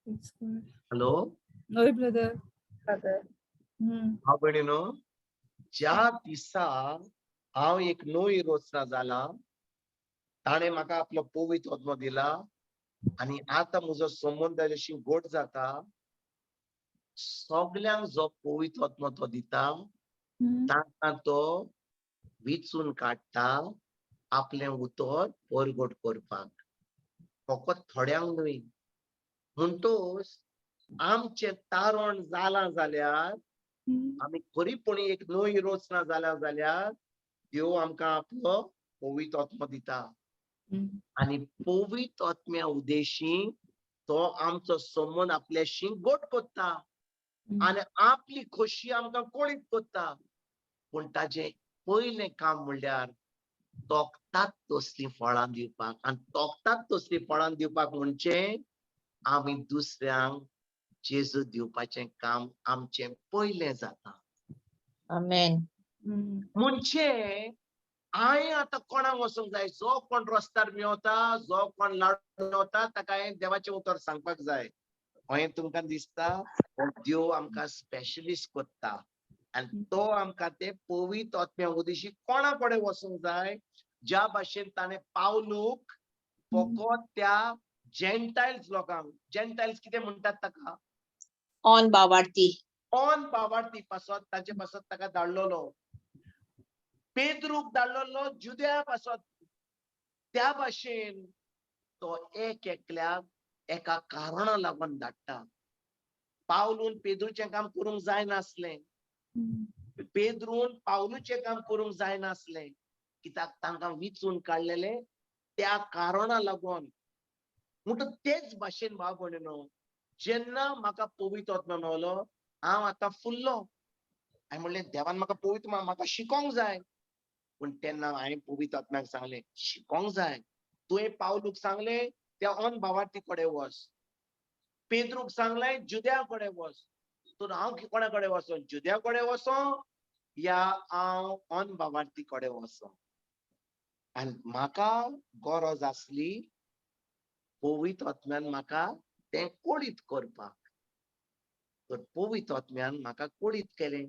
हॅलो.
हय ब्रदर.
भाव भयणीनो, ज्या दिसा हांव एक नवी रचना जाला, ताणें म्हाका आपलो पवित्र आत्मो दिला आनी आतां म्हजो संबंद ताज्याशी घट जाता. सगल्यांक जो पवित्र आत्मो तो दिता तांकां तो विचून काडटा आपलें उतर परगट करपाक, फकत थोड्यांक न्हय. म्हणटोच आमचें तारण जालां जाल्यार, आमी खरीपणी एक नवी रचना जाल्या जाल्यार देव आमकां आपलो पवित्र आत्मो दिता आनी पवित्र आत्म्या उद्देशी तो आमचो संबंद आपल्याशी गोट करता आनी आपली खोशी आमकां कळीत करता. पूण ताजें पयलें काम म्हणल्यार तोखतात तसलीं फळां दिवपाक, आनी तोखतात तसलीं फळां दिवपाक म्हणजे आमी दुसऱ्यांक जेजू दिवपाचें काम आमचें पयलें जाता.
आमेन.
म्हणजे हांवें आतां कोणाक वचूंक जाय? जो कोण रस्त्यार मेवता, जो कोण लाडू मेवता ताका हांवें देवाचें उतर सांगपाक जाय. हांवें तुमकां दिसता देव आमकां स्पेशलिस्ट करता आनी तो आमकां ते पवित्र आत्म्या उदेशी कोणा कडेन वचूंक जाय? ज्या भाशेन ताणें पावलूक फकत त्या जेंटायल्स लोकांक, जेंटायल्स कितें म्हणटात ताका?
ऑन बावार्थी.
ऑन बावार्थी पासत ताचे पासत ताका धाडलेलो. पेद्रूक धाडलेलो जुद्या पासत. त्या भाशेन तो एक एकल्याक एका कारणा लागून धाडटा. पावलून पेद्रूचें काम करूंक जायनासलें, पेद्रून पावलूचें काम करूंक जायनासलें, कित्याक तांकां विचून काडलेले त्या कारणा लागून. म्हणटच तेच भाशेन भाव भयणीनो, जेन्ना म्हाका पवित्र आत्मो मेवलो हांव आतां फुल्लो. हांवें म्हणलें देवान म्हाका पवित्र म्हाका शिकोंक जाय. पूण तेन्ना हांवें पवित्र आत्म्याक सांगलें शिकोंक जाय. तुवें पावलूक सांगलें त्या ऑन भावार्थी कडेन वच, पेद्रूक सांगलें जुद्या कडेन वच, तर हांव कोणा कडेन वचों? जुद्या कडेन वचों या हांव ऑन भावार्थी कडेन वचों? आनी म्हाका गरज आसली पवित्र आत्म्यान म्हाका तें कळीत करपाक. तर पवित्र आत्म्यान म्हाका कळीत केलें.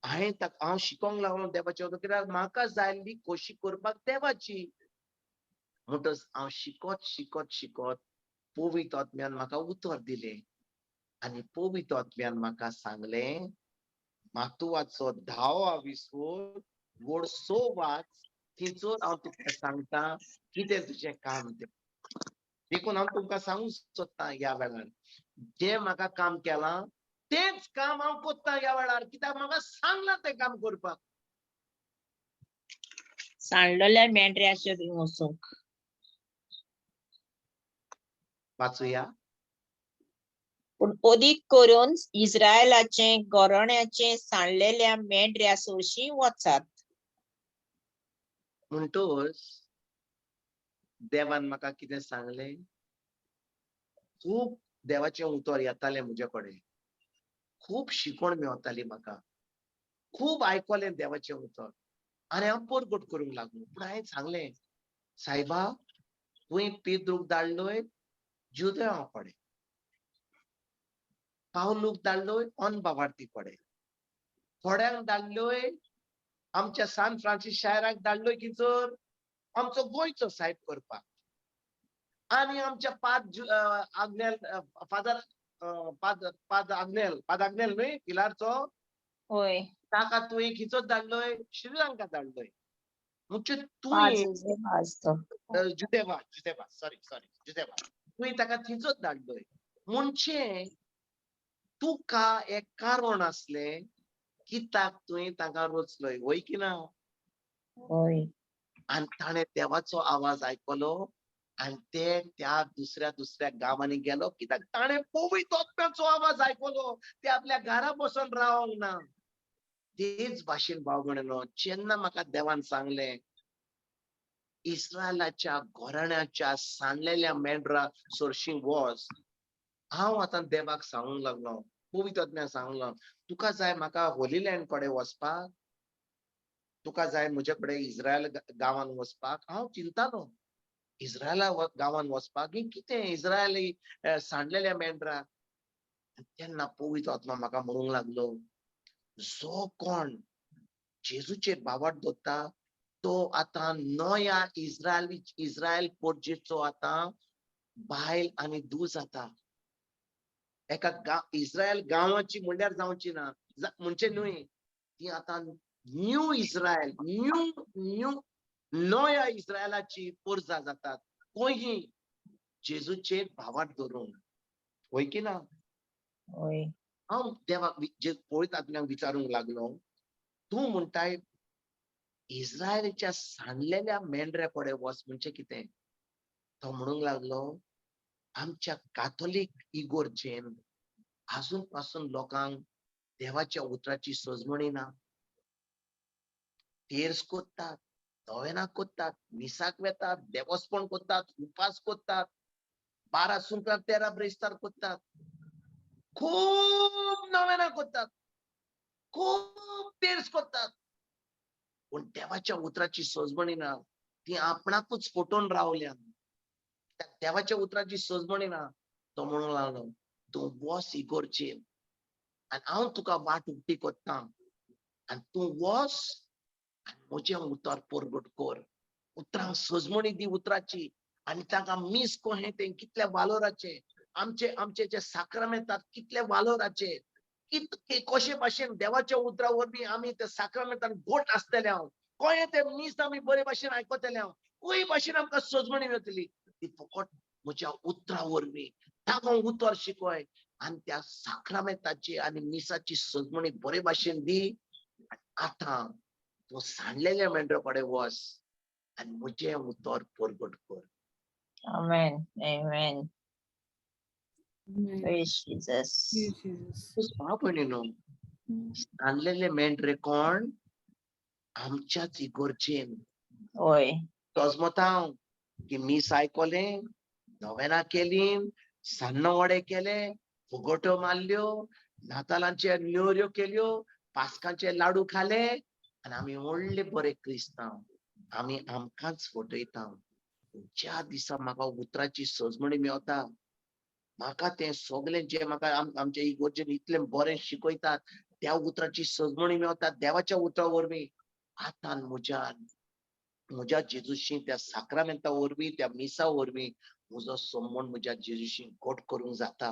हांवें ताका हांव शिकोंक लागलो देवाचें उतर, कित्याक म्हाका जाय खोशी करपाक देवाची. म्हणटच हांव शिकत शिकत शिकत पवित्र आत्म्यान म्हाका उतर दिलें आनी पवित्र आत्म्यान म्हाका सांगलें मातुवाचो 10वो विसवोर वड 6 वाच, थंयसर हांव तुका सांगता कितें तुजें काम तें. देखून हांव तुमकां सांगूंक सोदतां ह्या वेळार जें म्हाका काम केलां तेंच काम हांव करतां ह्या वेळार, कित्याक म्हाका सांगलां तें काम करपाक.
सांडलेल्या मेंढऱ्याचेर वचूंक.
वाचुया.
पूण अदीक करून इस्रायलाचे गोरण्याचे सांडलेल्या मेंढऱ्या सोरशीं वचात.
म्हणटोच देवान म्हाका कितें सांगलें, खूब देवाचें उतर येतालें म्हजे कडेन, खूब शिकवण मेवताली म्हाका, खूब आयकलें देवाचें उतर आनी हांव परगट करूंक लागलो. पूण हांवें सांगलें, सायबा तुवें पेद्रूक धाडलोय जुदेवा कडेन, पावलूक धाडलोय अनबावार्थी कडेन, थोड्यांक धाडलोय आमच्या सान फ्रांसीस शायराक धाडलोय की जर आमचो गोंयचो सायब करपाक, आनी आमच्या पाद आग्नेल फादर पाद पाद आग्नेल पाद आग्नेल न्हय पिलारचो,
होय.
ताका तुवें खिचोत धाडलोय श्रीलंका धाडलोय. म्हणजे तुवें जुदेवा जुदेवा सॉरी सॉरी जुदेवा तुवें ताका थिंचोच धाडलोय. म्हणजे तुका एक कारण आसलें कित्याक तुवें ताका रचलोय, वय की ना?
होय.
आनी ताणें देवाचो आवाज आयकलो आनी ते त्या दुसऱ्या दुसऱ्या गांवांनी गेलो कित्याक ताणें पवित्र आत्म्याचो आवाज आयकलो. ते आपल्या घरा बसून रावंक ना. तेच भाशेन भाव भयणीनो, जेन्ना म्हाका देवान सांगलें इस्रायलाच्या घराण्याच्या सांडलेल्या मेंढरा सरशीं वच, हांव आतां देवाक सांगूंक लागलो, पवित्र आत्म्याक सांगूंक लागलो, तुका जाय म्हाका होली लँड कडेन वचपाक, तुका जाय म्हजे कडेन इस्रायल गांवान वचपाक. हांव चिंतालो इस्रायला गांवान वचपाक की कितें इस्रायली सांडलेल्या मेंढरा. तेन्ना पवित्र आत्मा म्हाका म्हणूंक लागलो, जो कोण जेजूचेर बावट दवरता तो आतां नया इस्रायल इस्रायल पोर्जेचो आतां बायल आनी धूव जाता. एका इस्रायल गांवाची म्हणल्यार जावची ना, म्हणचे न्हय, ती आतां न्यू इस्रायल न्यू न्यू नया इस्रायलाची पोर्जा जातात कोही जेजूचेर भावाट धरून, वय की ना?
होय.
हांव देवाक जे पवित्र आत्म्याक विचारूंक लागलो, तूं म्हणटाय इस्रायलाच्या सांडलेल्या मेंढऱ्या कडेन वच म्हणजे कितें? तो म्हणूंक लागलो, आमच्या काथोलीक इगोर्जेन आजून पासून लोकांक देवाच्या उतराची सजमणी ना. तेर्स कोत्तात, नोवेनां कोत्तात, मिसाक वेतात, देवस्पण कोत्तात, उपास कोत्तात, 12 सुंकरां 13 ब्रेस्तार कोत्तात, खूब नोवेनां कोत्तात, खूब तेर्स कोत्तात, पूण देवाच्या उतराची सजमणी ना. ती आपणाकूच फटोवन रावल्या. देवाच्या उतराची सजमणी ना. तो म्हणूंक लागलो, तूं वच इगोर्जेन आनी हांव तुका वाट उक्ती कोत्ता आनी तूं वच आनी म्हजें उतर परगट कर, उतरांक सजमणी दी उतराची, आनी तांकां मीस कहें तें कितल्या वालोराचें, आमचे आमचे जे साक्रामेंतात कितले वालोराचे, कितके कशे भाशेन देवाच्या उतरा वरवीं आमी त्या साक्रामेंतान गोट आसतले हांव, कहें तें मीस आमी बरे भाशेन आयकतले हांव, खंय भाशेन आमकां सजमणी मेळटली ती फकत म्हज्या उतरा वरवीं. ताका उतर शिकय आनी त्या साक्रामेंताची आनी मिसाची सजमणी बरे भाशेन दी. आतां तूं सांडलेल्या मेंढरा कडेन वच आनी म्हजें उतर परगट कर.
Amen. Amen. Praise Jesus.
भाव भयणीनो, सांडलेले मेंढरे कोण? आमच्याच इगोर्जेन.
होय.
तोजमता हांव की मीस आयकलें, नोवेनां केली, सान्न वडे केले, फुगोट्यो मारल्यो, नातालांचे न्योऱ्यो केल्यो, पास्कांचे लाडू खाले आनी आमी व्हडले बरे क्रिस्तांव. आमी आमकांच फटयता. ज्या दिसा म्हाका उतराची सजमणी मेवता, म्हाका तें सगळें जें म्हाका आमच्या इगोर्जेन इतलें बरें शिकयतात त्या उतराची सजमणी मेवता देवाच्या उतरा वरवीं. आतां म्हज्यान म्हज्या जेजूशी त्या साक्रामेंता वरवीं त्या मिसा वरवीं म्हजो संबंद म्हज्या जेजूशी घट करूंक जाता.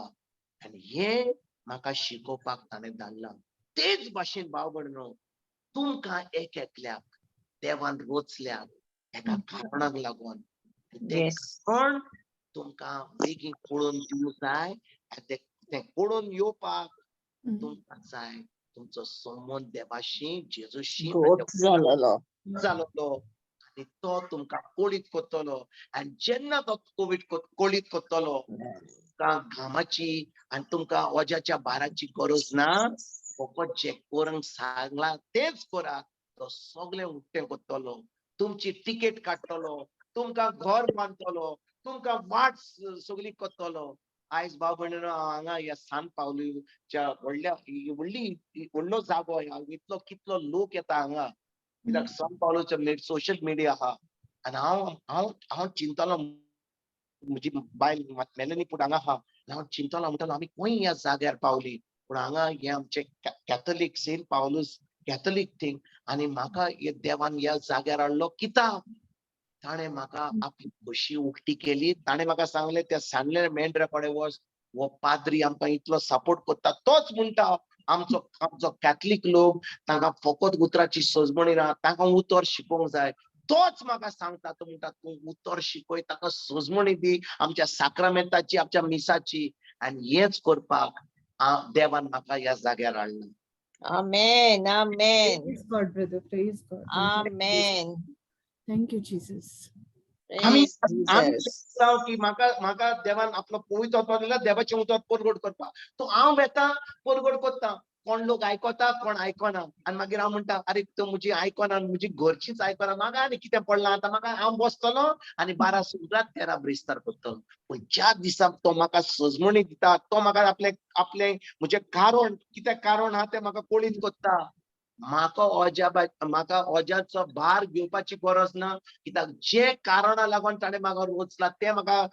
आनी हें म्हाका शिकोवपाक ताणें धाडलां. तेच भाशेन भाव भयणीनो, तुमकां एक एकल्याक देवान रोचल्यात एका कारणाक लागून. तें कारण तुमकां बेगीन कळोवन दिवंक जाय. तें कळोवन येवपाक तुमकां जाय तुमचो संबंद देवाशी जेजूशी
जालोलो
जालोलो आनी तो तुमकां कोळीत कोत्तलो. आनी जेन्ना तो कोवीड कोळीत कोत्तलो तुमकां घामाची आनी तुमकां वज्याच्या भाराची गरज ना. फकत जें करूंक सांगलां तेंच करात, तो सगळें उक्तें करतलो. तुमची तिकेट काडटलो, तुमकां घर बांदतलो, तुमकां वाट सगळी करतलो. आयज भाव भयणीनो, हांगा ह्या सान पावलूच्या व्हडल्या व्हडली व्हडलो जागो ह्या, इतलो कितलो लोक येता हांगा, कित्याक सान पावलूचो सोशल मिडिया आहा. आनी हांव हांव हांव चिंतलो, म्हजी बायल मेलनी पूण हांगा आहा, हांव चिंतलो म्हणटालो आमी खंय ह्या जाग्यार पावली. पूण हांगा हे आमचे Catholic Saint Paulus Catholic thing, आनी म्हाका हे देवान ह्या जाग्यार हाडलो कित्याक? ताणें म्हाका आपली खोशी उक्ती केली. ताणें म्हाका सांगलें त्या सांगलें मेंढरा कडेन वच, हो पाद्री आमकां इतलो सपोर्ट करता, तोच म्हणटा आमचो आमचो कॅथलीक लोक तांकां फकत उतराची सजमणी ना, तांकां उतर शिकोवंक जाय. तोच म्हाका सांगता, तो म्हणटा तूं उतर शिकय, ताका सजमणी दी आमच्या साक्रामेंताची, आमच्या मिसाची. आनी हेंच करपाक देवान म्हाका ह्या जाग्यार हाडला.
Amen, amen.
Praise God, brother. Praise God.
Amen.
Thank you, Jesus.
आमी
Praise
आमी
Jesus.
चिंतता की म्हाका म्हाका देवान आपलो पवित्र आत्मा दिला देवाचें उतर परगट करपाक. तो हांव वेता परगट करता, कोण लोक आयकता कोण आयकना. आनी मागीर हांव म्हणटा आरे तो म्हजी आयकना, म्हजी घरचीच आयकना, म्हाका आनी कितें पडलां आतां, म्हाका हांव बसतलो आनी 12 सुद्दां 13 ब्रेस्तार करतलो. पूण ज्या दिसा तो म्हाका सजमणी दिता, तो म्हाका आपलें आपलें म्हजें कारण कितें कारण आहा तें म्हाका कळीत करता. म्हाका ओजा म्हाका ओजाचो भार घेवपाची गरज ना, कित्याक जे कारणा लागून ताणें म्हाका रोचला तें म्हाका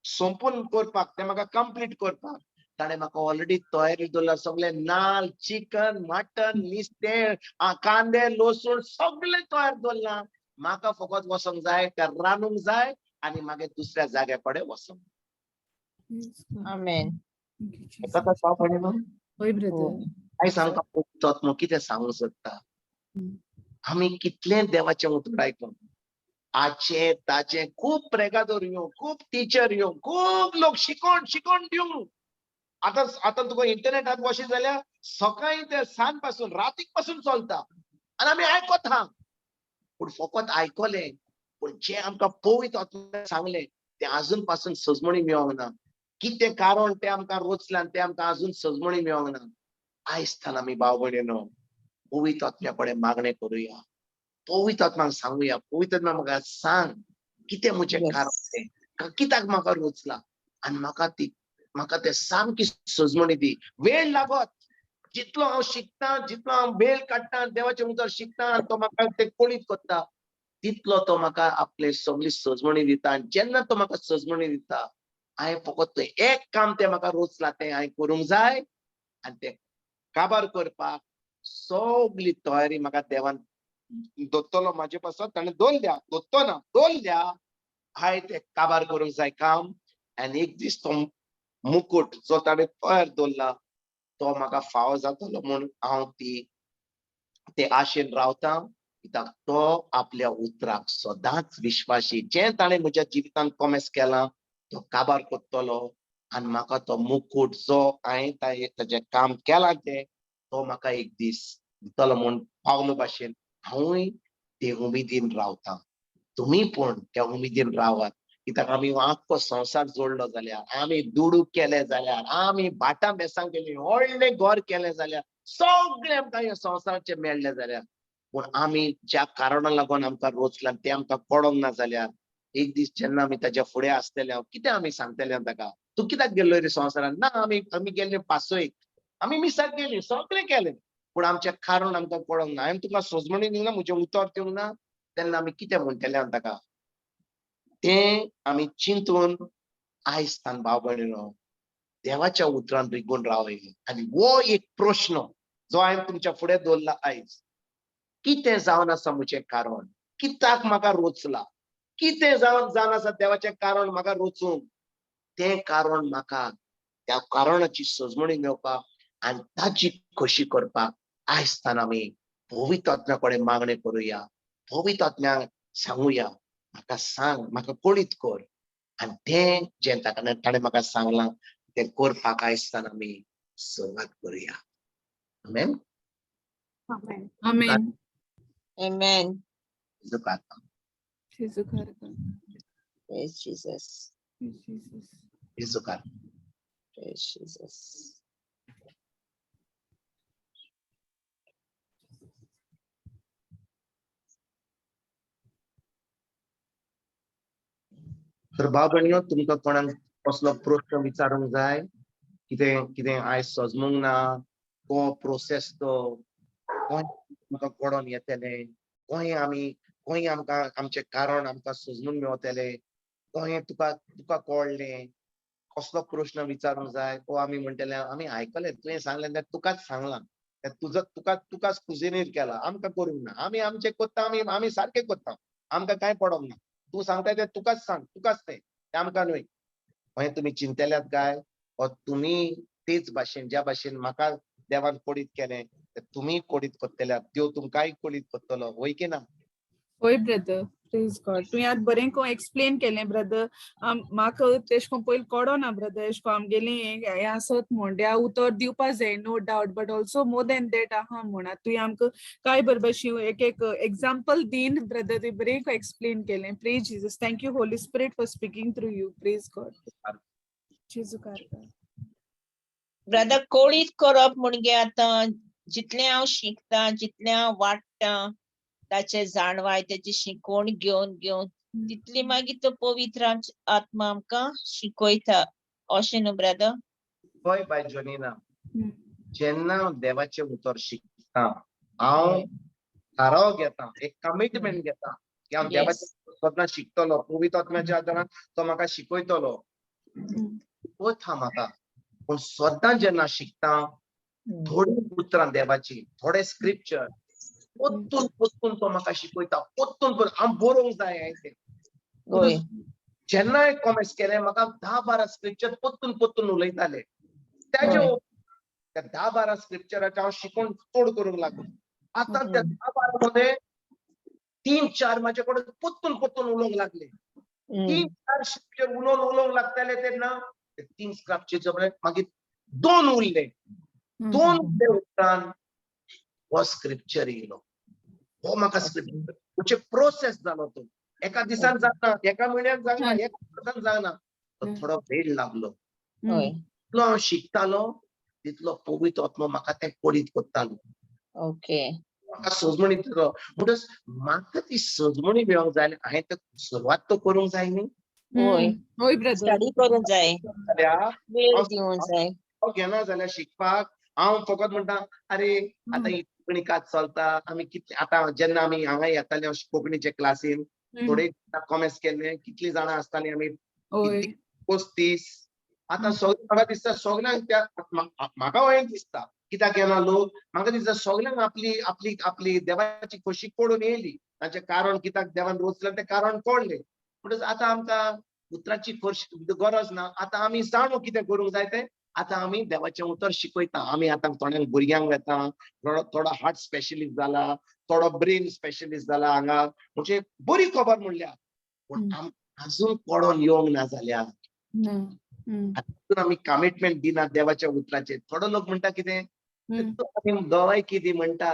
सोंपून करपाक, तें म्हाका कंप्लीट करपाक ताणें म्हाका ऑलरेडी तयारी दवरला. सगळें नाल, चिकन, मटन, नुस्तें, कांदे, लसूण सगळें तयार दवरलां. म्हाका फकत वचोंक जाय, तें रांदूंक जाय आनी मागीर दुसऱ्या जाग्या कडेन वचोंक.
Praise God.
Amen.
Thank you, Jesus.
येता भाव भयणीनो?
होय, brother.
आयज आमकां पवित्र आत्मो कितें सांगूंक सोदता? आमी कितलें देवाचें उतर आयकून आचे ताचे खूब प्रेगादोर येवं, खूब टिचर येवं, खूब लोक शिकोवन शिकोवन दिवं. आतां आतां तुका इंटरनेटार वचत जाल्यार सकाळी ते सांज पासून रातीक पासून चलता आनी आमी आयकता. पूण फकत आयकलें, पूण जें आमकां पवित्र आत्म्यान सांगलें तें आजून पासून सजमणी मेळोंक ना. कितें कारण तें आमकां रोचलां तें आमकां आजून सजमणी मेळोंक ना. आयज थावन आमी भाव भयणीनो पवित्र आत्म्या कडेन मागणें करुया, पवित्र आत्म्याक सांगुया, पवित्र आत्म्या म्हाका सांग कितें म्हजें कारण तें, कित्याक म्हाका रोचलां आनी म्हाका ती म्हाका तें सामकी सजमणी दी. वेळ लागत जितलो हांव शिकता, जितलो हांव वेळ काडटा देवाचें उतर शिकता आनी तो म्हाका तें कळीत करता, तितलो तो म्हाका आपले सगळी सजमणी दिता. आनी जेन्ना तो म्हाका सजमणी दिता, हांवें फकत एक काम तें म्हाका रोचलां तें हांवें करूंक जाय आनी तें काबार करपाक सगळी तयारी म्हाका देवान दोत्तलो म्हाजे पासत. ताणें दवरल्या, दोत्तो ना दवरल्या, हांवें तें काबार करूंक जाय काम. आनी एक दीस तो मुकुट जो ताणें तयार दवरला तो म्हाका फावो जातलो म्हूण हांव ती ते आशेन रावता, कित्याक तो आपल्या उतराक सदांच विश्वासी. जें ताणें म्हज्या जिवितांत कॉमेस केलां तो काबार करतलो आनी म्हाका तो मुकुट जो हांवें ताजें काम केलां तें तो म्हाका एक दीस दितलो म्हूण पावलो भाशेन हांवूय ते उमेदीन रावता. तुमी पूण त्या उमेदीन रावात, कित्याक आमी आख्खो संवसार जोडलो जाल्यार, आमी दुडू केले जाल्यार, आमी भाटां बेसां केली, व्हडलें घर केलें जाल्यार, सगळें आमकां ह्या संवसाराचें मेळ्ळें जाल्यार, पूण आमी ज्या कारणाक लागून आमकां रोचलां तें आमकां कळोंक ना जाल्यार, एक दीस जेन्ना आमी ताच्या फुडें आसतले कितें आमी सांगतले ताका, तूं कित्याक गेल्लो रे संवसारान? ना आमी आमी गेल्ले पासयेक, आमी मिसाक गेली, सगळें केलें, पूण आमचें कारण आमकां कळोंक ना. हांवें तुका सजमणी दिवंक ना, म्हजें उतर दिवंक ना, तेन्ना आमी कितें म्हणटले हांव ताका? तें आमी चिंतून आयज तान भाव भयणीनो देवाच्या उतरान रिगून रावया. आनी हो एक प्रश्न जो हांवें तुमच्या फुडें दवरला आयज, कितें जावन आसा म्हजें कारण, कित्याक म्हाका रोचला, कितें जावन जावन आसा देवाचें कारण म्हाका रोचूंक, तें कारण म्हाका त्या कारणाची सजमणी मेळपाक आनी ताची खोशी करपाक आयज तान आमी पवित्र आत्म्या कडेन मागणें करुया, पवित्र आत्म्याक सांगुया, म्हाका सांग, म्हाका कळीत कर, आनी तें जें ताका ताणें म्हाका सांगलां तें करपाक आयज तान आमी सुरवात करुया. आमेन.
Amen.
Amen.
जेजू
जेजू कारका.
Praise Jesus.
Praise Jesus.
जेजू.
Praise Jesus.
तर भाव भयणीनो, तुमकां कोणाक कसलो प्रश्न विचारूंक जाय, कितें कितें आयज सजमूंक ना, को प्रोसेस तो कोण तुमकां कळोन येतलें, खंय आमी खंय आमकां आमचें कारण आमकां सजमून मेवतलें, खंय तुका तुका कळ्ळें, कसलो प्रश्न विचारूंक जाय, ओ आमी म्हणटले आमी आयकलें तुवें सांगलें तें तुकाच सांगलां, तें तुजो तुका तुकाच कुजिनीर केला, आमकां करूंक ना, आमी आमचें कोत्ता, आमी आमी सारकें कोत्ता, आमकां कांय पडोंक ना, तूं सांगता तें तुकाच सांग, तुकाच तें, तें आमकां न्हय. मागीर तुमी चिंतल्यात काय ओ तुमी तेच भाशेन ज्या भाशेन म्हाका देवान कोडीत केलें ते तुमी कोडीत कोत्तल्यात, देव तुमकांय कोडीत कोत्तलो, वय की ना?
होय ब्रदर, प्रेज गॉड. तुवें आतां बरें को एक्सप्लेन केलें ब्रदर. म्हाका तेश कोन पयलीं कळना ब्रदर, एश कोन आमगेलें हें आसत म्हण उतर दिवपा जाय, no doubt, but also more than that आहा म्हण. आतां तुवें आमकां काय बरोबर एक एक एग्जाम्पल दीन ब्रदर, तुवें बरें एक्सप्लेन केलें. Praise Jesus. Thank you Holy Spirit for speaking through you. Praise God. जेजू कारकार.
ब्रदर, कोळीत करप म्हणजे आतां जितलें हांव शिकता, जितलें हांव वाडटा, ताचे जाणवाय, तेची शिकवण घेवन घेवन तितली मागीर तो पवित्र आत्मा आमकां शिकयता, अशें न्हू ब्रदर?
हय बाय जोनीना, जेन्ना देवाचें उतर शिकता हांव थाराव घेता, एक कमिटमेंट घेता की हांव देवाचें सदां शिकतलो, पवित्र आत्म्याच्या आदारान तो म्हाका शिकयतलो, शिकयता म्हाका. पूण सदां जेन्ना शिकता थोडीं उतरां देवाची, थोडे स्क्रिप्चर पोत्तून पोत्तून तो म्हाका शिकयता, पोत्तून पोत्तून हांव बरोवंक जाय हांवें तें. जेन्ना हांवें कॉमेंट्स केले म्हाका 10-12 स्क्रिप्चर पोत्तून पोत्तून उलयताले, तेजे त्या 10-12 स्क्रिप्चराचें हांव शिकून चड करूंक लागलो. आतां त्या 10-12 मदें 3-4 म्हाजे कडेन पोत्तून पोत्तून उलोवंक लागले. 3-4 स्क्रिप्चर उलोवन उलोवंक लागताले तेन्ना ते 3 स्क्रिप्चर मागीर 2 उरले, 2 उरले उपरांत हो स्क्रिप्चर येयलो, हो म्हाका स्क्रिप्चर म्हणजे प्रोसेस जालो तो. एका दिसान जायना, एका म्हयन्यान जायना, एका वर्सान जायना, तो थोडो वेळ लागलो. जितलो हांव शिकतालो तितलो पवित्र आत्मो म्हाका तें कोडीत कोत्तालो, म्हाका सजमणी दितलो. म्हणटच म्हाका ती सजमणी मेळोंक जाय, हांवें तें सुरवात तो करूंक जाय न्ही.
हय ब्रदर,
स्टडी करूंक जाय,
जाल्यार
वेळ दिवंक जाय.
हांव घेना जाल्यार शिकपाक हांव फकत म्हणटा अरे आतां ही कोंकणी कात चलता, आमी कितले आतां जेन्ना आमी हांगा येताले कोंकणीचे क्लासीन थोडे कॉमेंट्स केल्ले, कितलीं जाणां आसतालीं आमी, 35. आतां सगळें म्हाका दिसता सगळ्यांक त्या म्हाका वयर दिसता कित्याक येना लोक, म्हाका दिसता सगळ्यांक आपली आपली आपली देवाची खोशी कळून येयली, ताचें कारण कित्याक देवान रोचलें तें कारण कळ्ळें. म्हणटच आतां आमकां उतराची खोशी गरज ना, आतां आमी जाणू कितें करूंक जाय तें. आतां आमी देवाचें उतर शिकयता, आमी आतां थोड्यांक भुरग्यांक वेता, थोडो हार्ट स्पेशलिस्ट जाला, थोडो ब्रेन स्पेशलिस्ट जाला हांगा, म्हणजे बरी खबर म्हणल्यार. पूण आमकां आजून कळोन येवंक ना जाल्यार आजून आमी कमिटमेंट दिना देवाच्या उतराचेर. थोडो लोक म्हणटा कितें, दवाय कितें म्हणटा,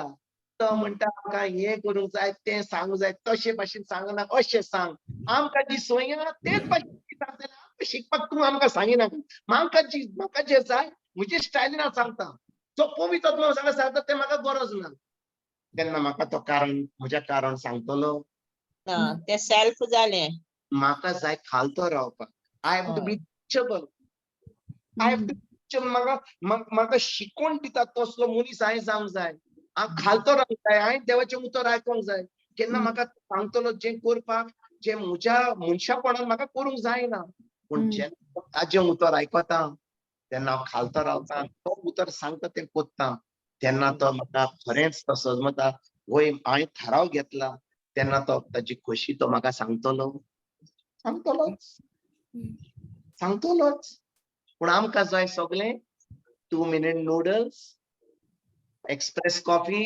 तो म्हणटा आमकां हें करूंक जाय, तें सांगूंक जाय, तशें भाशेन सांगना, अशें सांग, आमकां जी सोय आहा तेच भाशेन सांगतले, आमकां शिकपाक तूं आमकां सांगिनाका, म्हाका जी म्हाका जें जाय म्हजे स्टायलीन हांव सांगता, जो पवित्र आत्मो सांगा सांगता तें म्हाका गरज ना. तेन्ना म्हाका तो कारण म्हजें कारण सांगतलो
ना, तें सेल्फ जालें.
म्हाका जाय खालतो रावपाक, I have to be teachable, I have to teachable. म्हाका म्हाका शिकोवन दिता तसलो मनीस हांवें जावंक जाय, हांव खालतो रावंक जाय, हांवें देवाचें उतर आयकोंक जाय. केन्ना म्हाका सांगतलो जें करपाक, जें म्हज्या मनशापणान म्हाका करूंक जायना, पूण जेन्ना ताजें उतर आयकता तेन्ना हांव खालतो रावता, तो उतर सांगता तें कोत्ता, तेन्ना तो म्हाका खरेंच तो सजमता, वय हांवें थाराव घेतला, तेन्ना तो ताजी खोशी तो म्हाका सांगतलो, सांगतलोच, सांगतलोच. पूण आमकां जाय सगळें 2 मिनट नुडल्स, एक्सप्रेस कॉफी,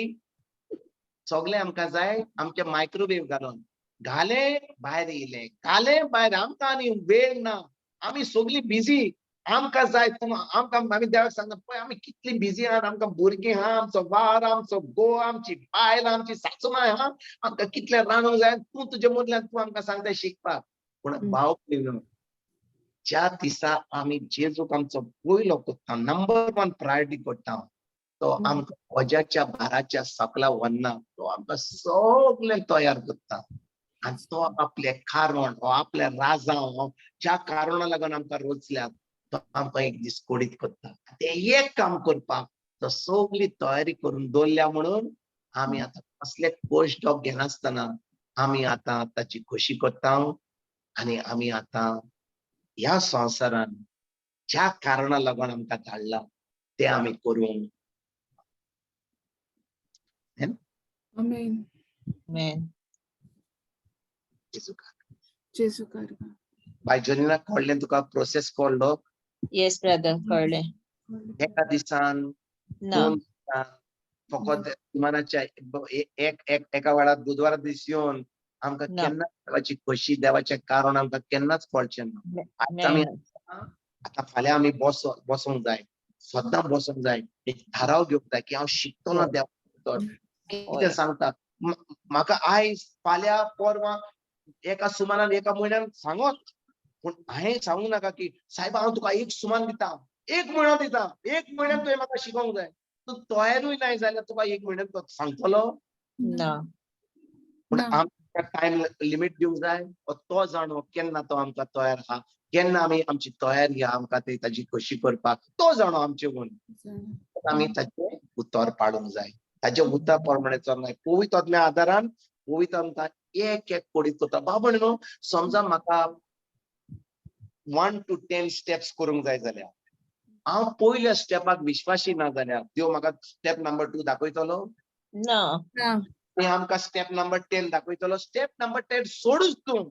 सगळें आमकां जाय, आमचे मायक्रोवेव घालून घाले भायर येयले, घाले भायर, आमकां आनी वेळ ना, आमी सगळीं बिजी, आमकां जाय आमकां आमी देवाक सांगता पळय आमी कितली बिजी आहात, आमकां भुरगीं आहा, आमचो वावर, आमचो घोव, आमची बायल, आमची सासूमाय आहा, आमकां कितलें रांदूंक जाय, तूं तुजे मदल्यान तूं आमकां सांगता शिकपाक. पूण भाव भयणीनो, ज्या दिसा आमी जेजूक आमचो पयलो करता, नंबर वन प्रायोरिटी करता, तो आमकां वज्याच्या भाराच्या सकला व्हरना, तो आमकां सगळें तयार करता. आनी तो आपलें कारण हो आपल्या राजांव ज्या कारणा लागून आमकां रोचल्यात तो आमकां एक दीस कोडीत करता. तें एक काम करपाक तो सगळी तयारी करून दवरल्या म्हणून आमी आतां कसले कश्ट घेनासतना आमी आतां ताची खोशी करता. आनी आमी आतां ह्या संवसारान ज्या कारणा लागून आमकां धाडला तें आमी करूंक.
आमेन.
Amen.
जेजू कारभार.
बाय जोनीना, कळ्ळें तुका प्रोसेस कळ्ळो?
Yes, brother, कळ्ळें.
एका दिसान
ना.
2 दिसान फकत इमानाच्या एक एक एका वेळार बुधवारा दीस येवन आमकां
ना.
केन्नाच देवाची खोशी, देवाचें कारण आमकां केन्नाच कळचें ना. आयज आमी
मेळना.
आतां फाल्यां आमी बसोंक जाय, सद्दां बसोंक जाय, एक थाराव घेवंक जाय की हांव शिकतलो देवा कितें सांगता म्हाका आयज फाल्यां परवां एका सुमानान एका म्हयन्यान सांगत, पूण हांवें सांगूंक नाका की सायबा हांव तुका एक सुमान दिता, एक म्हयनो दिता, एक म्हयन्यान तुवें म्हाका शिकोवंक जाय. तूं तयारूय नाय जाल्यार तुका एक म्हयन्यान तो सांगतलो?
ना.
पूण
ना.
आमकां टायम लिमीट दिवंक जाय. तो जाणो केन्ना तो आमकां तयार आहा, केन्ना आमी आमची तयारी आहा आमकां ती ताजी खोशी करपाक, तो जाणो आमचे गुण. आमी ताचें उतर पाडूंक जाय, ताचें उतर प्रमाणे चलूंक जाय. पवित्र आत्म्या आदारान पवित्र आमकां एक एक कोडीत करता. बाबा न्हू, समजा म्हाका 1 to 10 steps करूंक जाय जाल्यार हांव पयल्या स्टेपाक विश्वासी ना जाल्यार देव म्हाका स्टेप नंबर 2 दाखयतलो?
ना.
ना.
आनी आमकां स्टेप नंबर 10 दाखयतलो. स्टेप नंबर 10 सोडूच तूं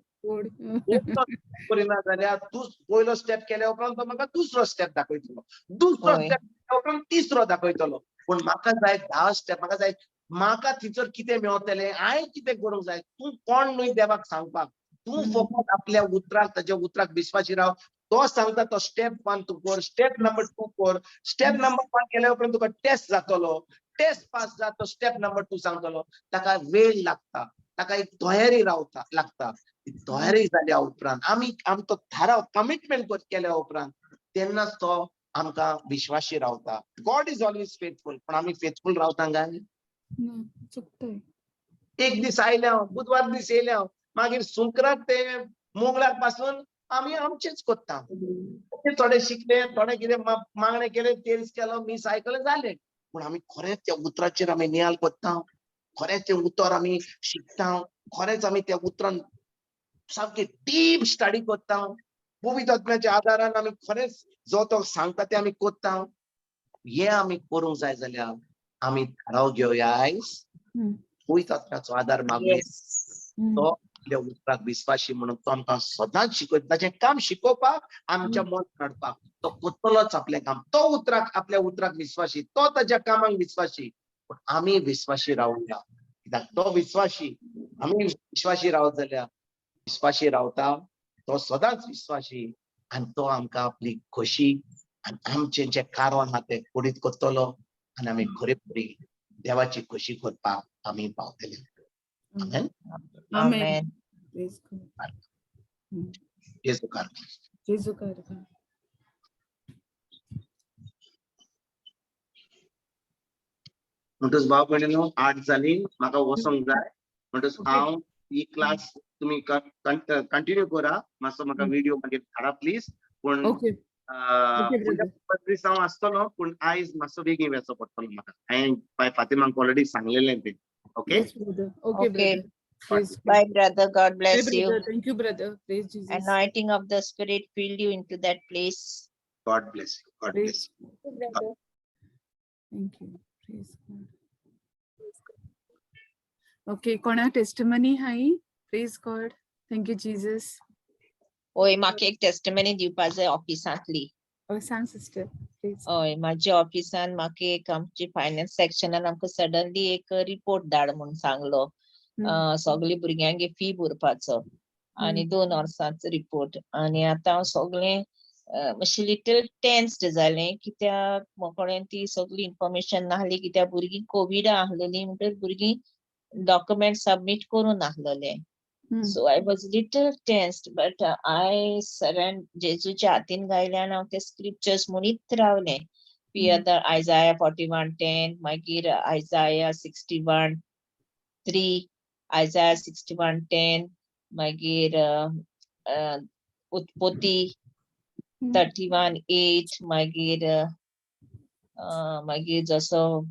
करिना जाल्यार तूं पयलो स्टेप केल्या उपरांत तो म्हाका दुसरो स्टेप दाखयतलो, दुसरो स्टेप केल्या उपरांत तिसरो दाखयतलो. पूण म्हाका जाय 10 स्टेप, म्हाका जाय म्हाका थंयसर कितें मेवतलें, हांवें कितें करूंक जाय. तूं कोण न्हय देवाक सांगपाक, तूं फकत आपल्या उतराक, ताच्या उतराक विश्वासी राव. तो सांगता तो स्टेप 1 तूं कर, स्टेप नंबर 2 कर, स्टेप नंबर 1 केल्या उपरांत तुका टेस्ट जातलो, टेस्ट पास जाता तो स्टेप नंबर 2 सांगतलो. ताका वेळ लागता, ताका एक तयारी रावता लागता. ती तयारी जाल्या उपरांत आमी आमचो थाराव कमिटमेंट केल्या उपरांत तेन्नाच तो आमकां विश्वासी रावता. गॉड is always faithful, पण आमी फेथफूल रावता काय?
चुकतय.
एक दीस आयले हांव, बुधवार दीस येयले हांव, मागीर शुक्रार ते मंगळार पासून आमी आमचेच करता. थोडे शिकले, थोडे कितें मागणें केलें, तेल्स केलो, मीस आयकलें, जालें. पूण आमी खरेंच त्या उतराचेर आमी नियाल करता, खरेंच तें उतर आमी शिकता, खरेंच आमी त्या उतरान सामकें डीप स्टडी करता. पवित्र आत्म्याच्या आदारान आमी खरेंच जो तो सांगता तें आमी करता. हें आमी करूंक जाय जाल्यार आमी थाराव घेवया आयज, पवित्र आत्म्याचो आदार मागुया. तो आपल्या उतराक विस्वाशी म्हणून तो आमकां सदांच शिकयता. ताचें काम शिकोवपाक, आमच्या मन काडपाक तो करतलोच आपलें काम. तो उतराक, आपल्या उतराक विस्वाशी, तो ताच्या कामाक विस्वाशी. पूण आमी विस्वाशी रावया, कित्याक तो विस्वाशी, आमी विस्वाशी रावत जाल्यार विस्वाशी रावता तो सदांच विस्वाशी. आनी तो आमकां आपली खोशी आनी आमचें जें कारण आहा तें कुडीत करतलो आनी आमी खरेपरी देवाची खोशी करपाक आमी पावतले. आमेन.
आमेन. Praise God.
जेजू कारभार.
जेजू कारभार.
म्हणटच भाव भयणीनो, 8 जाली, म्हाका वचोंक जाय. म्हणटच हांव ही क्लास तुमी कंटिन्यू करा, मातसो म्हाका व्हिडिओ मागीर धाडा प्लीज. पूण दीस हांव आसतलो, पूण आयज मातसो बेगीन वचो पडटलो म्हाका. हांवें बाय फातिमाक ऑलरेडी सांगलेलें तें. Okay?
Okay, brother. Praise God.
Bye, brother. God bless
Bye,
you.
brother. Thank you, brother. Praise Jesus.
Anointing of the Spirit fill you into that place.
God bless you. God bless you.
Brother.
Thank you. Praise God. Okay, कोणा testimony high? Praise God. Thank you, Jesus.
ओय, म्हाका एक testimony दिवपा जाय ऑफिसांतली.
Oh, सांग sister. Praise.
हय, म्हाज्या ऑफिसान म्हाका एक आमची फायनान्स सेक्शनान आमकां सडनली एक रिपोर्ट धाड म्हूण सांगलो. सगळे भुरग्यांगे फी भरपाचो आनी 2 वर्सांचो रिपोर्ट. आनी आतां हांव सगळें मातशें लिटल टेन्स्ड जालें, कित्याक म्हाका ती सगळी इन्फॉर्मेशन नासली, कित्याक भुरगीं कोविडा आहलेलीं म्हणटकीर भुरगीं डॉक्युमेंट सबमीट करूं नासलेले. So I was little tensed, but I surrender जेजूच्या हातीन घायलें आनी हांव ते स्क्रिप्चर्स म्हणीत रावलें. पी आतां आयजाया 41:10, मागीर आयजाया 61:3, आयजाया 61:10, मागीर उत्पत्ती 31:8, मागीर मागीर जसो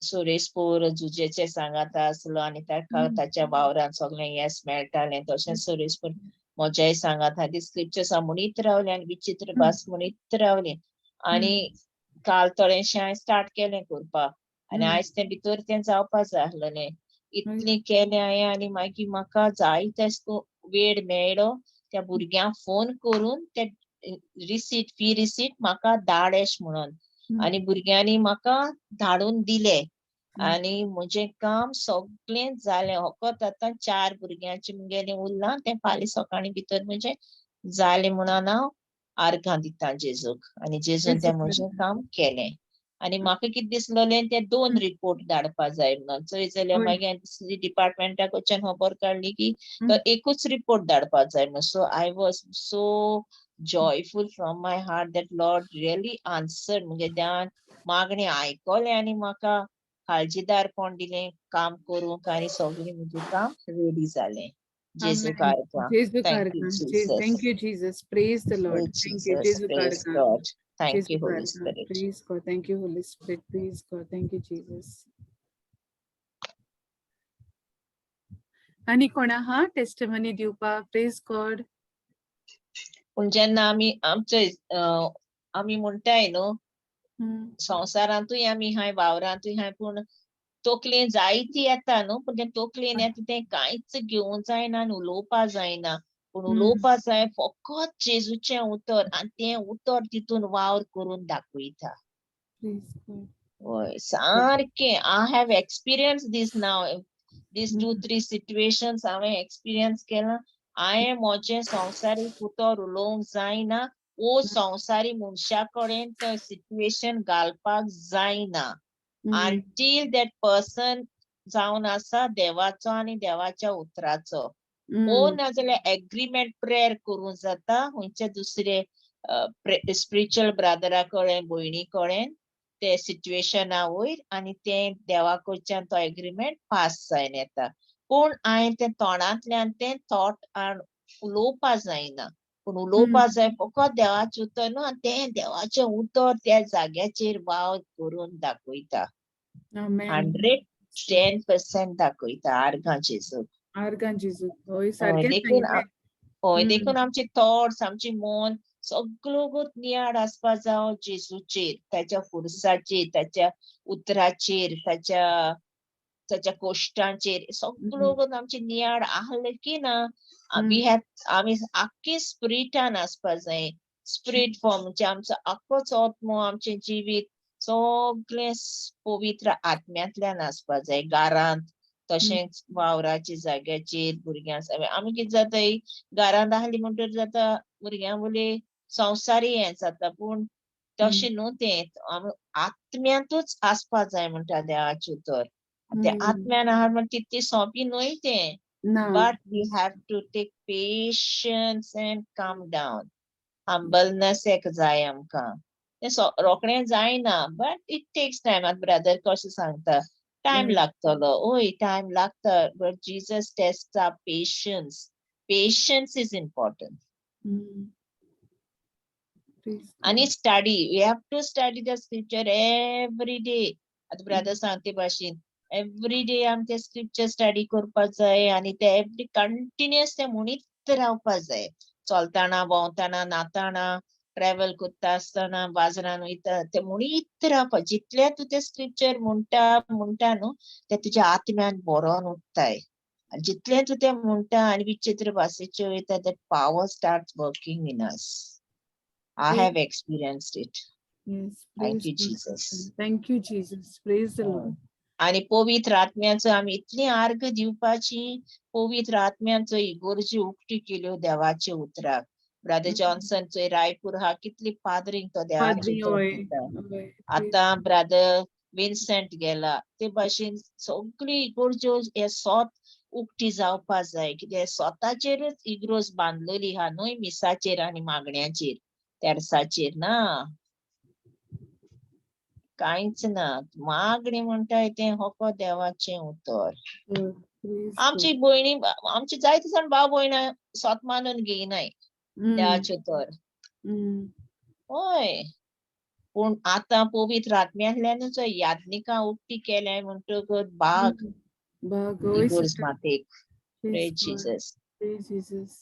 सुरेशपूर जुजेचे सांगाता आसलो आनी ताका ताच्या वावरान सगळें येस मेळटालें, तशेंच सुरेशपूर म्हज्याय सांगाता ती स्क्रिप्चर्स हांव म्हणीत रावलें आनी विचित्र भास म्हणीत रावलें. आनी काल थोडेशें हांवें स्टार्ट केलें करपाक आनी आयज तें भितर तें जावपा जाय आसलेलें. इतलें केलें हांवें आनी मागीर म्हाका जाय तेसो वेळ मेळ्ळो त्या भुरग्यांक फोन करून ते रिसीट, फी रिसीट म्हाका धाड एश म्हणून, आनी भुरग्यांनी म्हाका धाडून दिले आनी म्हजें काम सगळें जालें. फकत आतां 4 भुरग्यांचें मुगेलें उरलां तें फाल्यां सकाळीं भितर म्हजें जालें म्हणून हांव आर्गां दिता जेजूक. आनी जेजून तें म्हजें काम केलें. आनी म्हाका कितें दिसलेलें ते 2 रिपोर्ट धाडपा जाय म्हणून, चोय जाल्यार मागीर हांवें दुसरी डिपार्टमेंटा कडच्यान खबर काडली की तो एकूच रिपोर्ट धाडपा जाय म्हणून. So I was so joyful from my heart that Lord really answer, म्हणजे देवान मागणें आयकलें आनी म्हाका काळजीदारपण दिलें काम करूंक आनी सगळें म्हजें काम रेडी जालें. जेजू आर्गां.
जेजू
Thank you,
आर्गां.
Jesus.
Thank you, Jesus. Praise the Lord.
Praise
Thank you,
Jesus.
Jesu
Praise
आर्गां.
God. Thank
Jesu
you, Holy
आर्गां.
Spirit.
Praise God. Thank you, Holy Spirit. Praise God. Thank you, Jesus. आनी कोण आहा testimony दिवपाक? Praise God.
पूण जेन्ना आमी आमचे आमी म्हणटाय न्हू, संवसारांतूय आमी हाय, वावरांतूय हाय, पूण तकलेन जायती येता न्हू, पूण तें तकलेन येता तें कांयच घेवंक जायना आनी उलोवपा जायना. पूण उलोवपा जाय फकत जेजूचें उतर आनी तें उतर तितून वावर करून दाखयता.
Praise God.
हय, सारकें. I have experience this now, these 2-3 situations हांवें एक्सपिरियन्स केलां. हांवें म्हजें संवसारीक उतर उलोवंक जायना, ओ संवसारी मनशा कडेन तें सिट्युएशन घालपाक जायना until that person जावन आसा देवाचो आनी देवाच्या उतराचो. ओ नाजाल्यार एग्रीमेंट प्रेयर करूंक जाता खंयच्या दुसरे स्पिरिच्युअल ब्रादरा कडेन, भयणी कडेन ते सिट्युएशना वयर, आनी तें देवा कडच्यान तो एग्रीमेंट पास जावन येता. पूण हांवें तें तोंडांतल्यान तें थॉट उलोवपा जायना, पूण उलोवपा जाय फकत देवाचें उतर न्हू, आनी तें देवाचें उतर त्या जाग्याचेर वावर करून दाखयता.
Amen.
110% दाखयता. आर्गां जेजूक.
आर्गां जेजूक. हय, सारकें
देखून
सांगितलें.
हय, देखून आमचे थॉट्स, आमचे मन सगळो नियाळ आसपा जावं जेजूचेर, ताच्या फुरसाचेर, ताच्या उतराचेर, ताच्या कोश्टांचेर, सगळो आमचे नियाळ आहले की ना, आमी आख्खी स्पिरिटान आसपा जाय. स्पिरीट फॉर्म म्हणजे आमचो आख्खोच आत्मो, आमचें जिवीत सगळें पवित्र आत्म्यांतल्यान आसपा जाय. घरांत तशेंच वावराच्या जाग्याचेर भुरग्यां आमी कितें जाता, घरांत आहली म्हणटकीर जाता भुरग्यां वयले संवसारी हें जाता, पूण तशें न्हू तें, आमी आत्म्यांतूच आसपा जाय म्हणटा देवाचें उतर. ते आत्म्यान आहा म्हण तितली सोंपी न्हय तें,
ना.
But we have to take patience and calm down. Humbleness एक जाय आमकां, तें रोखडें जायना, बट it takes time. आतां ब्रदर कशें सांगता, टायम लागतलो, हय टायम लागता, but Jesus test our patience. Patience is important.
Praise
आनी
God.
Study, we have to study the scripture every day. आतां ब्रदर सांगते भाशेन एवरी डे आमी ते स्क्रिप्चर स्टडी करपाक जाय आनी ते एवरी कंटिन्युअस ते म्हणीत रावपाक जाय. चलतना, भोंवतना, न्हातना, ट्रॅवल करता आसतना, बाजारान वयता, ते म्हणीत रावपाक. जितले तूं ते स्क्रिप्चर म्हणटा म्हणटा न्हू, ते तुज्या आत्म्यान बरोवन उरताय. आनी जितले तूं ते म्हणटा आनी विचित्र भाशेचे वयता, that power start working in us. I have experienced it.
Yes,
Thank
praise
you,
God.
Jesus.
Thank you, Jesus. Praise the Lord.
आनी पवित्र आत्म्याचो आमी इतली आर्ग दिवपाची, पवित्र आत्म्याचो इगोर्जी उक्ती केल्यो देवाच्या उतराक. ब्रदर जॉन्सन चोय रायपूर हा कितली पाद्रींक तो देवाचें
पाद्री,
उतर
हय,
दिता.
हय.
आतां ब्रदर विन्सेंट गेला, ते भाशेन सगळी इगोर्ज्यो हे सोत उक्ती जावपा जाय. कित्याक स्वताचेरच इग्रोज बांदलेली हा न्हय, मिसाचेर आनी मागण्याचेर, तेर्साचेर ना, कांयच ना. मागणी म्हणटाय तें होको देवाचें उतर. आमची भयणी, आमची जायते जाण भाव भयणां स्वत मानून घेयनाय देवाचें उतर. हय, पूण आतां पवित्र आत्म्यांतल्यानूच याज्ञिकां उक्ती केल्याय म्हणटकच भाग
भाग होय
इगर्ज
sister.
मातेक.
Praise
Praise
God.
Jesus.
Praise Jesus.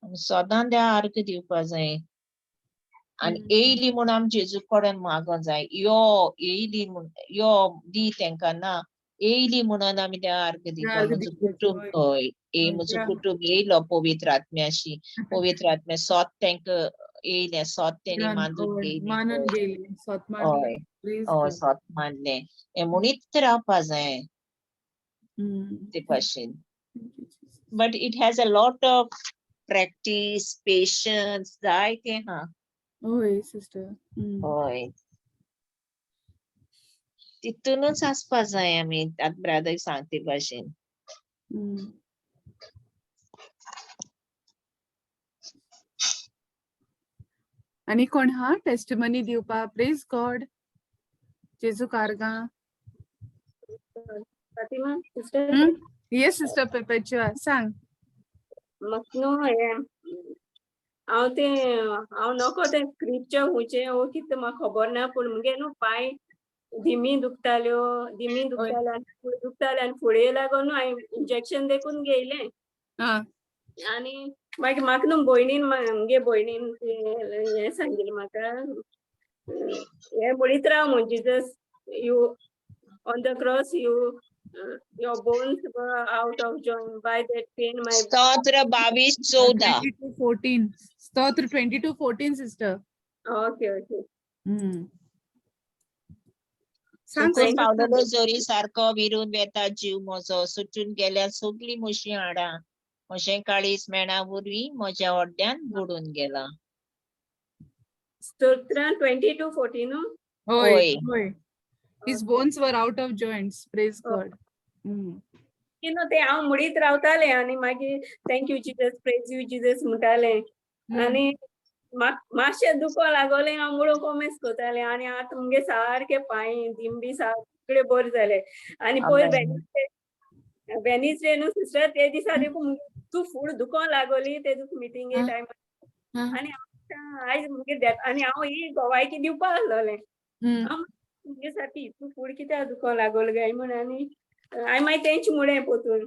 आमी सदां देवा अर्घ दिवपा जाय आनी येयली म्हूण आमी जेजू कडेन मागों जाय. यो येयली म्हूण, यो दी तेंकां ना, येयली म्हणून आमी देवा अर्घ दिवपा.
अर्घ
म्हजो
दिवपाचो,
कुटुंब
हय.
हय, ए म्हजो कुटुंब येयलो पवित्र आत्म्याशी, पवित्र आत्म्या सोत तेंकां येयलें, सोत तेणी मानून घेयली.
मानून गेली, स्वत मानले.
हय
Praise
हय,
God.
सोत मानलें हें म्हणीत रावपा जाय ते भाशेन.
Thank you, Jesus.
But it has a lot of practice, patience, जायतें हा.
होय सिस्टर.
हय, तितूनच आसपा जाय आमी, आतां ब्रादर सांगते भाशेन.
आनी कोण हा टेस्टिमनी दिवपा? प्रेज गॉड. जेजू कारगां.
फातिमा सिस्टर.
येस सिस्टर पेपेच्युआ, सांग.
म्हाका न्हू हें, हांव तें, हांव नको तें स्क्रिप्चर खुंयचें वो कितें म्हाका खबर ना, पूण मुगे न्हू पांय धिमी दुखताल्यो, धिमी दुखताल्यो आनी फुडें दुखताले आनी फुडें लागून न्हू हांवें इंजेक्शन देखून घेयलें. आनी मागीर म्हाका न्हू भयणीन, मुगे भयणीन हें सांगिल्लें म्हाका, हें म्हणीत राव म्हूण, Jesus you on the cross, you your bones were out of joint by that pain my
स्तोत्र 22:14.
22:14. स्तोत्र 22:14 सिस्टर.
Okay okay.
सांग
सुकून
sister.
पावलेलो जोरी सारको विरून वेता जीव म्हजो, सुटून गेल्या सगळीं म्हशीं हाडां, म्हजें काळीज मेणा वरवीं म्हज्या हड्ड्यान बुडून गेला.
स्तोत्र 22:14.
होय
होय.
होय. His bones were out of joints. Praise God.
की न्हू ते हांव म्हणीत रावतालें आनी मागीर thank you Jesus, praise you Jesus म्हणटालें. आनी मातशें दुखो लागोलें, हांव म्हणून कोमेस करतालें आनी आतां मुगे सारके पांय दिंबी सगळे बरे जाले. आनी पयर
Amen.
Wednesday न्हू सिस्टर, ते दिसा देखून तूं फूड दुखो लागोली ते तुका मिटिंगे टायमार. आनी आतां आयज मुगे आनी हांव ही गोवायकी दिवपा आसलोलें. हांव मुगे सारकी तूं फूड कित्याक दुखो लागोल काय म्हण, आनी हांवें मागीर तेंच मुळें पोतून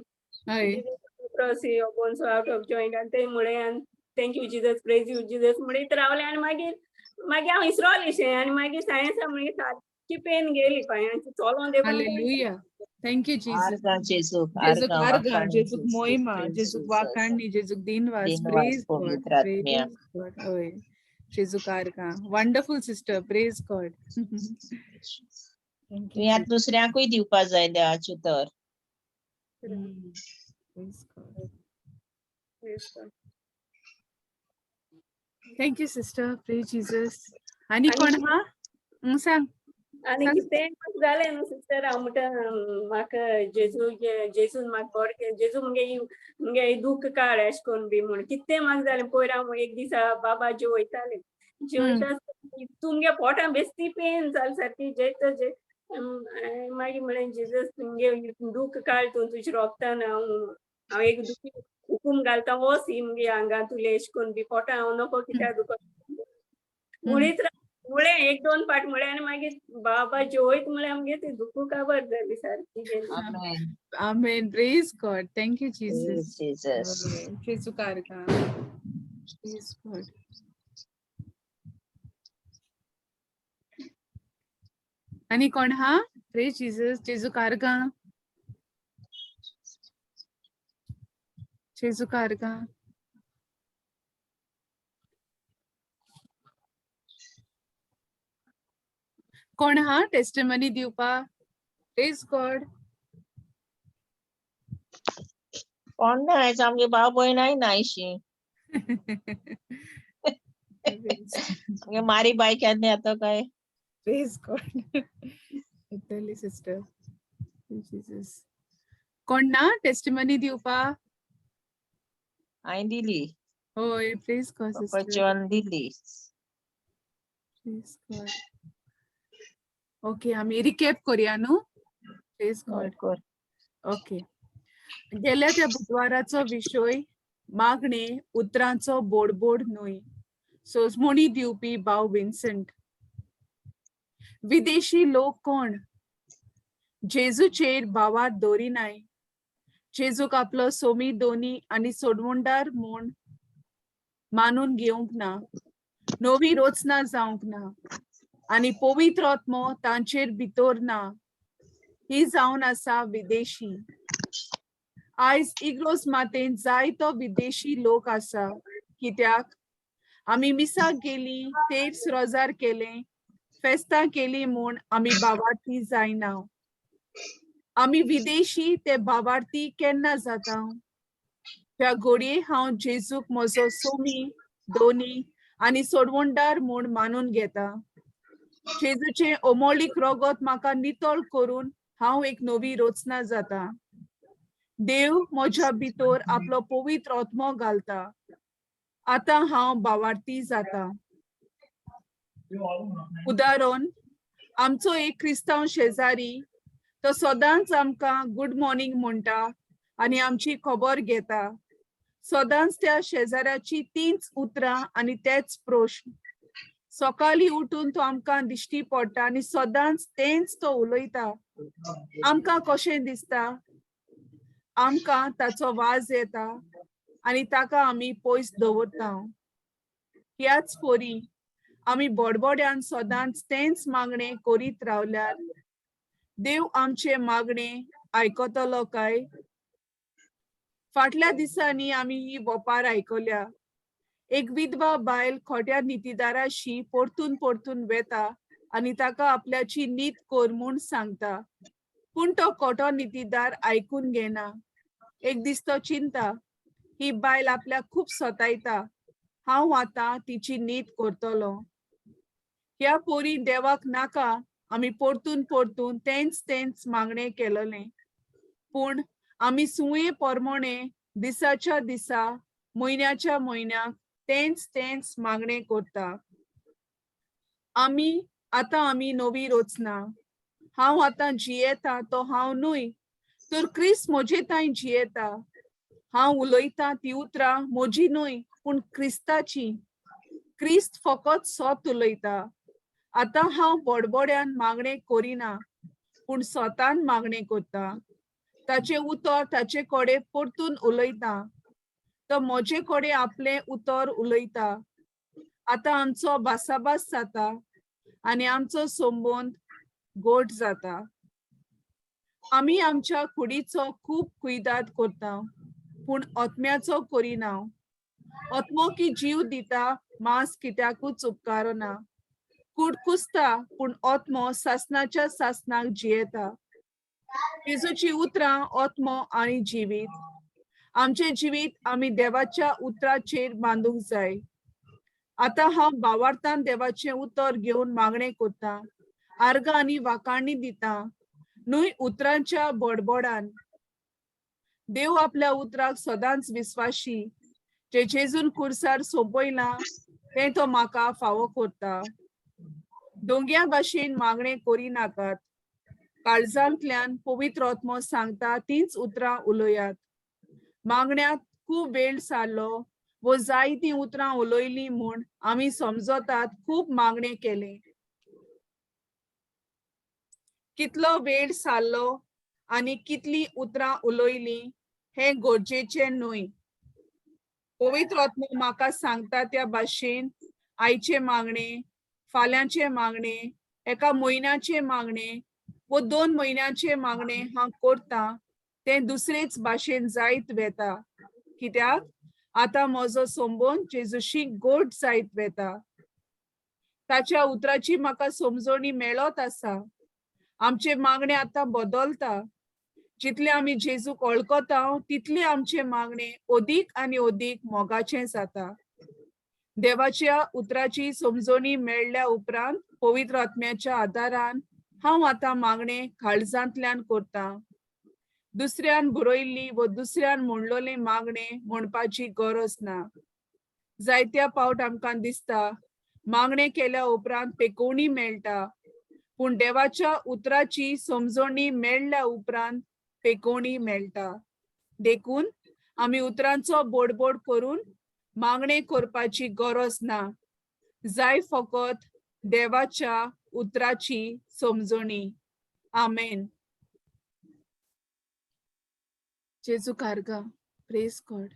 cross your bones out of joint आनी ते मुळें आनी thank you Jesus, praise you Jesus म्हणीत रावलें. आनी मागीर मागीर हांव इसरोलेशें आनी मागीर सायन्सा मागीर सारकी पेन गेली पांयांची चलोन देखून.
Hallelujah. Thank you, Jesus.
आर्गां जेजूक,
जेजूक
आर्गां,
आर्गां,
वाखाणनी
जेजूक
जेजूक,
मोहिमा,
praise
जेजूक
Jesus.
वाखाणनी, जेजूक दिनवास.
दिनवास
Praise God.
पवित्र आत्म्या.
Praise God. होय. जेजूक आर्गां. Wonderful sister. Praise God. Thank you.
तुवें आतां दुसऱ्यांकूय दिवपा जाय देवाचें तर.
Praise God.
Praise God.
Thank you, sister. Praise Jesus. आनी कोण हा? सांग.
आनी
सांग.
कितें जालें न्हू सिस्टर, हांव म्हणटा म्हाका जेजू, जेजून म्हाका बरें केलें, जेजू मुगे मुगे दुख्ख काड अशें करून बी म्हूण कितें म्हाका जालें. पयर हांव एक दिसा बाबा जेवयतालें, जेवयता तुमगे पोटां बेस्ती पेन जाल सारकी, जेयता जे मागीर म्हणलें जेजस तुमगे दुख्ख काड तूं तुज्या रोगतान, हांव हांव एक दुखी हुकूम घालता वच ही मुगे हांगा तुले अशें करून बी पोटां हांव नको कित्याक दुखो मुळीच मुळे एक दोन पाट मुळे आनी मागीर बाबा जेवयत म्हळ्यार आमगे ती दुखू काबर जाली सारकी गेली.
Amen.
Amen. Praise God. Thank you, Jesus.
Praise Jesus.
जेजूक आर्गां. Praise God. आनी कोण हा? Praise Jesus. जेजूक आर्गां. जेजूक आर्गां. कोण हा टेस्टिमनी दिवपा? Praise God.
कोण ना आयज आमगे भाव भयणाय नायशी. आमगे मारी बाय केन्ना येता काय?
Praise God. येतली सिस्टर. Jesus. कोण ना टेस्टिमनी दिवपा?
हांवें दिली.
होय, प्रेज गॉड
पप्पा
सिस्टर.
जॉन दिली.
प्रेज गॉड. ओके, आमी रिकेप करूया न्हू. Praise God.
कर.
ओके, गेल्या त्या बुधवाराचो विशय मागणे उतरांचो बोडबोड न्हय. सोजमणी दिवपी भाव विन्संट. विदेशी लोक कोण? जेजूचेर भावात दवरिनाय, जेजूक आपलो सोमी दोनी आनी सोडवणदार म्हूण मानून घेवंक ना, नवी रचना जावंक ना आनी पवित्र आत्मो तांचेर भितर ना, ही जावन आसा विदेशी. आयज इग्रोज मातेन जायतो विदेशी लोक आसा, कित्याक आमी मिसाक गेली, तेर्स रोजार केलें, फेस्तां केली म्हूण आमी बावार्थी जायना. आमी विदेशी ते बावार्थी केन्ना जाता? ह्या घडये हांव जेजूक म्हजो सोमी दोनी आनी सोडवणदार म्हूण मानून घेता. जेजूचें अमोलीक रगत म्हाका नितळ करून हांव एक नवी रचना जाता. देव म्हज्या भितर आपलो पवित्र आत्मो घालता. आतां हांव बावार्थी जाता. उदाहरण, आमचो एक क्रिस्तांव शेजारी, तो सदांच आमकां गुड मॉर्निंग म्हणटा आनी आमची खबर घेता. सदांच त्या शेजाऱ्याची तींच उतरां आनी तेच प्रश्न. सकाळीं उठून तो आमकां दिश्टी पडटा आनी सदांच तेंच तो उलयता. आमकां कशें दिसता? आमकां ताचो वाज येता आनी ताका आमी पयस दवरता. ह्याच परी आमी बोडबोड्यान सदांच तेंच मागणें करीत रावल्यार देव आमचे मागणें आयकतलो काय? फाटल्या दिसांनी आमी ही वोपार आयकल्या. एक विधवा बायल खोट्या नितीदाराशी परतून परतून वेता आनी ताका आपल्याची नीत कर म्हूण सांगता, पूण तो खोटो नितीदार आयकून घेना. एक दीस तो चिंता, ही बायल आपल्याक खूब सतायता, हांव आतां तिची नीत करतलो. ह्या पोरी देवाक नाका आमी परतून परतून तेंच तेंच मागणें केलेलें, पूण आमी सुये पोरमोणे दिसाच्या दिसा म्हयन्याच्या म्हयन्याक तेंच तेंच मागणें करता. आमी आतां आमी नवी रचना. हांव आतां जियेता तो हांव न्हय, तर क्रिस्त म्हजे तांय जियेता. हांव उलयतां ती उतरां म्हजी न्हय, पूण क्रिस्ताची. क्रिस्त फकत सोत उलयता. आतां हांव बोडबोड्यान मागणें करिना, पूण स्वतान मागणें करता. ताचें उतर ताचे कडेन परतून उलयता. तो म्हजे कडेन आपलें उतर उलयता. आतां आमचो भासाभास जाता आनी आमचो संबंद गोड जाता. आमी आमच्या कुडीचो खूब कुयदाद करता, पूण आत्म्याचो करिना. आत्मो की जीव दिता, मांस कित्याकूच उपकारना. कूड कुसता, पूण आत्मो सासनाच्या सासनाक जियेता. जेजूची उतरां आत्मो आनी जिवीत. आमचें जिवीत आमी देवाच्या उतराचेर बांदूंक जाय. आतां हांव बावार्थान देवाचें उतर घेवन मागणें करता, आर्गां आनी वाखाणी दिता, न्हय उतरांच्या बोडबोडान. देव आपल्या उतराक सदांच विस्वाशी. जे जेजून कुर्सार सोंपयलां तें तो म्हाका फावो करता. दोंग्या भाशेन मागणें करिनाकात. काळजांतल्यान पवित्र आत्मो सांगता तींच उतरां उलयात. मागण्यांत खूब वेळ सारलो वो जायतीं उतरां उलयलीं म्हूण आमी समजतात खूब मागणें केलें. कितलो वेळ सारलो आनी कितलीं उतरां उलयलीं हें गरजेचें न्हय. पवित्र आत्मो म्हाका सांगता त्या भाशेन आयचें मागणें, फाल्यांचें मागणें, एका म्हयन्याचें मागणें वो 2 म्हयन्याचें मागणें हांव करतां तें दुसरेच भाशेन जायत वेता. कित्याक आतां म्हजो संबंद जेजूशी गोड जायत वेता. ताच्या उतराची म्हाका समजणी मेळत आसा. आमचें मागणें आतां बदलता. जितलें आमी जेजूक वळखता तितलें आमचें मागणें अदीक आनी अदीक मोगाचें जाता. देवाच्या उतराची समजणी मेळ्ळ्या उपरांत पवित्र आत्म्याच्या आदारान हांव आतां मागणें काळजांतल्यान करतां. दुसऱ्यान बरयल्ली व दुसऱ्यान म्हणलोलें मागणें म्हणपाची गरज ना. जायत्या पावट आमकां दिसता मागणें केल्या उपरांत पेकोवणी मेळटा, पूण देवाच्या उतराची समजणी मेळ्ळ्या उपरांत पेकोवणी मेळटा. देखून आमी उतरांचो बोडबोड करून मागणें करपाची गरज ना. जाय फकत देवाच्या उतराची समजणी. आमेन. जेजू कारगा. Praise God.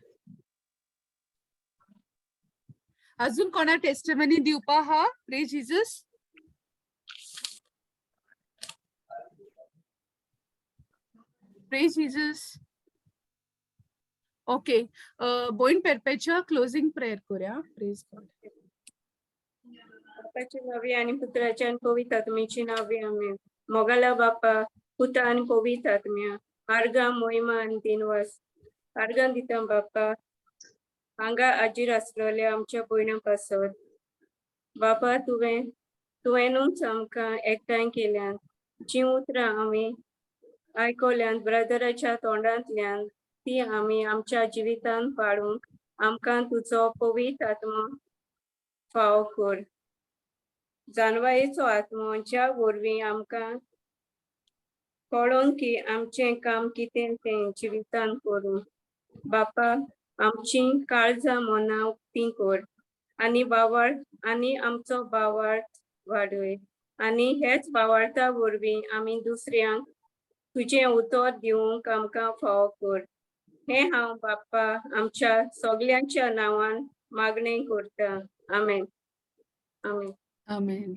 अजून कोणा टेस्टिमनी दिवपा हा? Praise Jesus. Praise Jesus. Okay, बोयन पेरपेच्या क्लोजिंग प्रेयर करूया. Praise God.
बापाची नावी आनी पुत्राची आनी पवित्र आत्म्याची नावी, आमेन. मोगाला बापा, पुता आनी पवित्र आत्म्या, आर्गां मोहिमा आनी दिनवास आर्गां दिता बापा, हांगा आजीर आसलेल्या आमच्या भयणां पासत. बापा, तुवेंनूच आमकां एकठांय केल्यान. जीं उतरां आमी आयकल्यान ब्रदराच्या तोंडांतल्यान, ती आमी आमच्या जिवितान पाळूंक आमकां तुजो पवित्र आत्मो फावो कर. जानवायेचो आत्मो ज्या वरवीं आमकां कळोन की आमचें काम कितें तें जिवितान करूं. बापा, आमची काळजां मनां उक्तीं कर आनी बावळ आनी आमचो भावार्थ वाडय आनी हेच भावार्था वरवीं आमी दुसऱ्यांक तुजें उतर दिवंक आमकां फावो कर. हें हांव बाप्पा आमच्या सगल्यांच्या नांवान मागणें करता. आमेन, आमेन.
आमेन.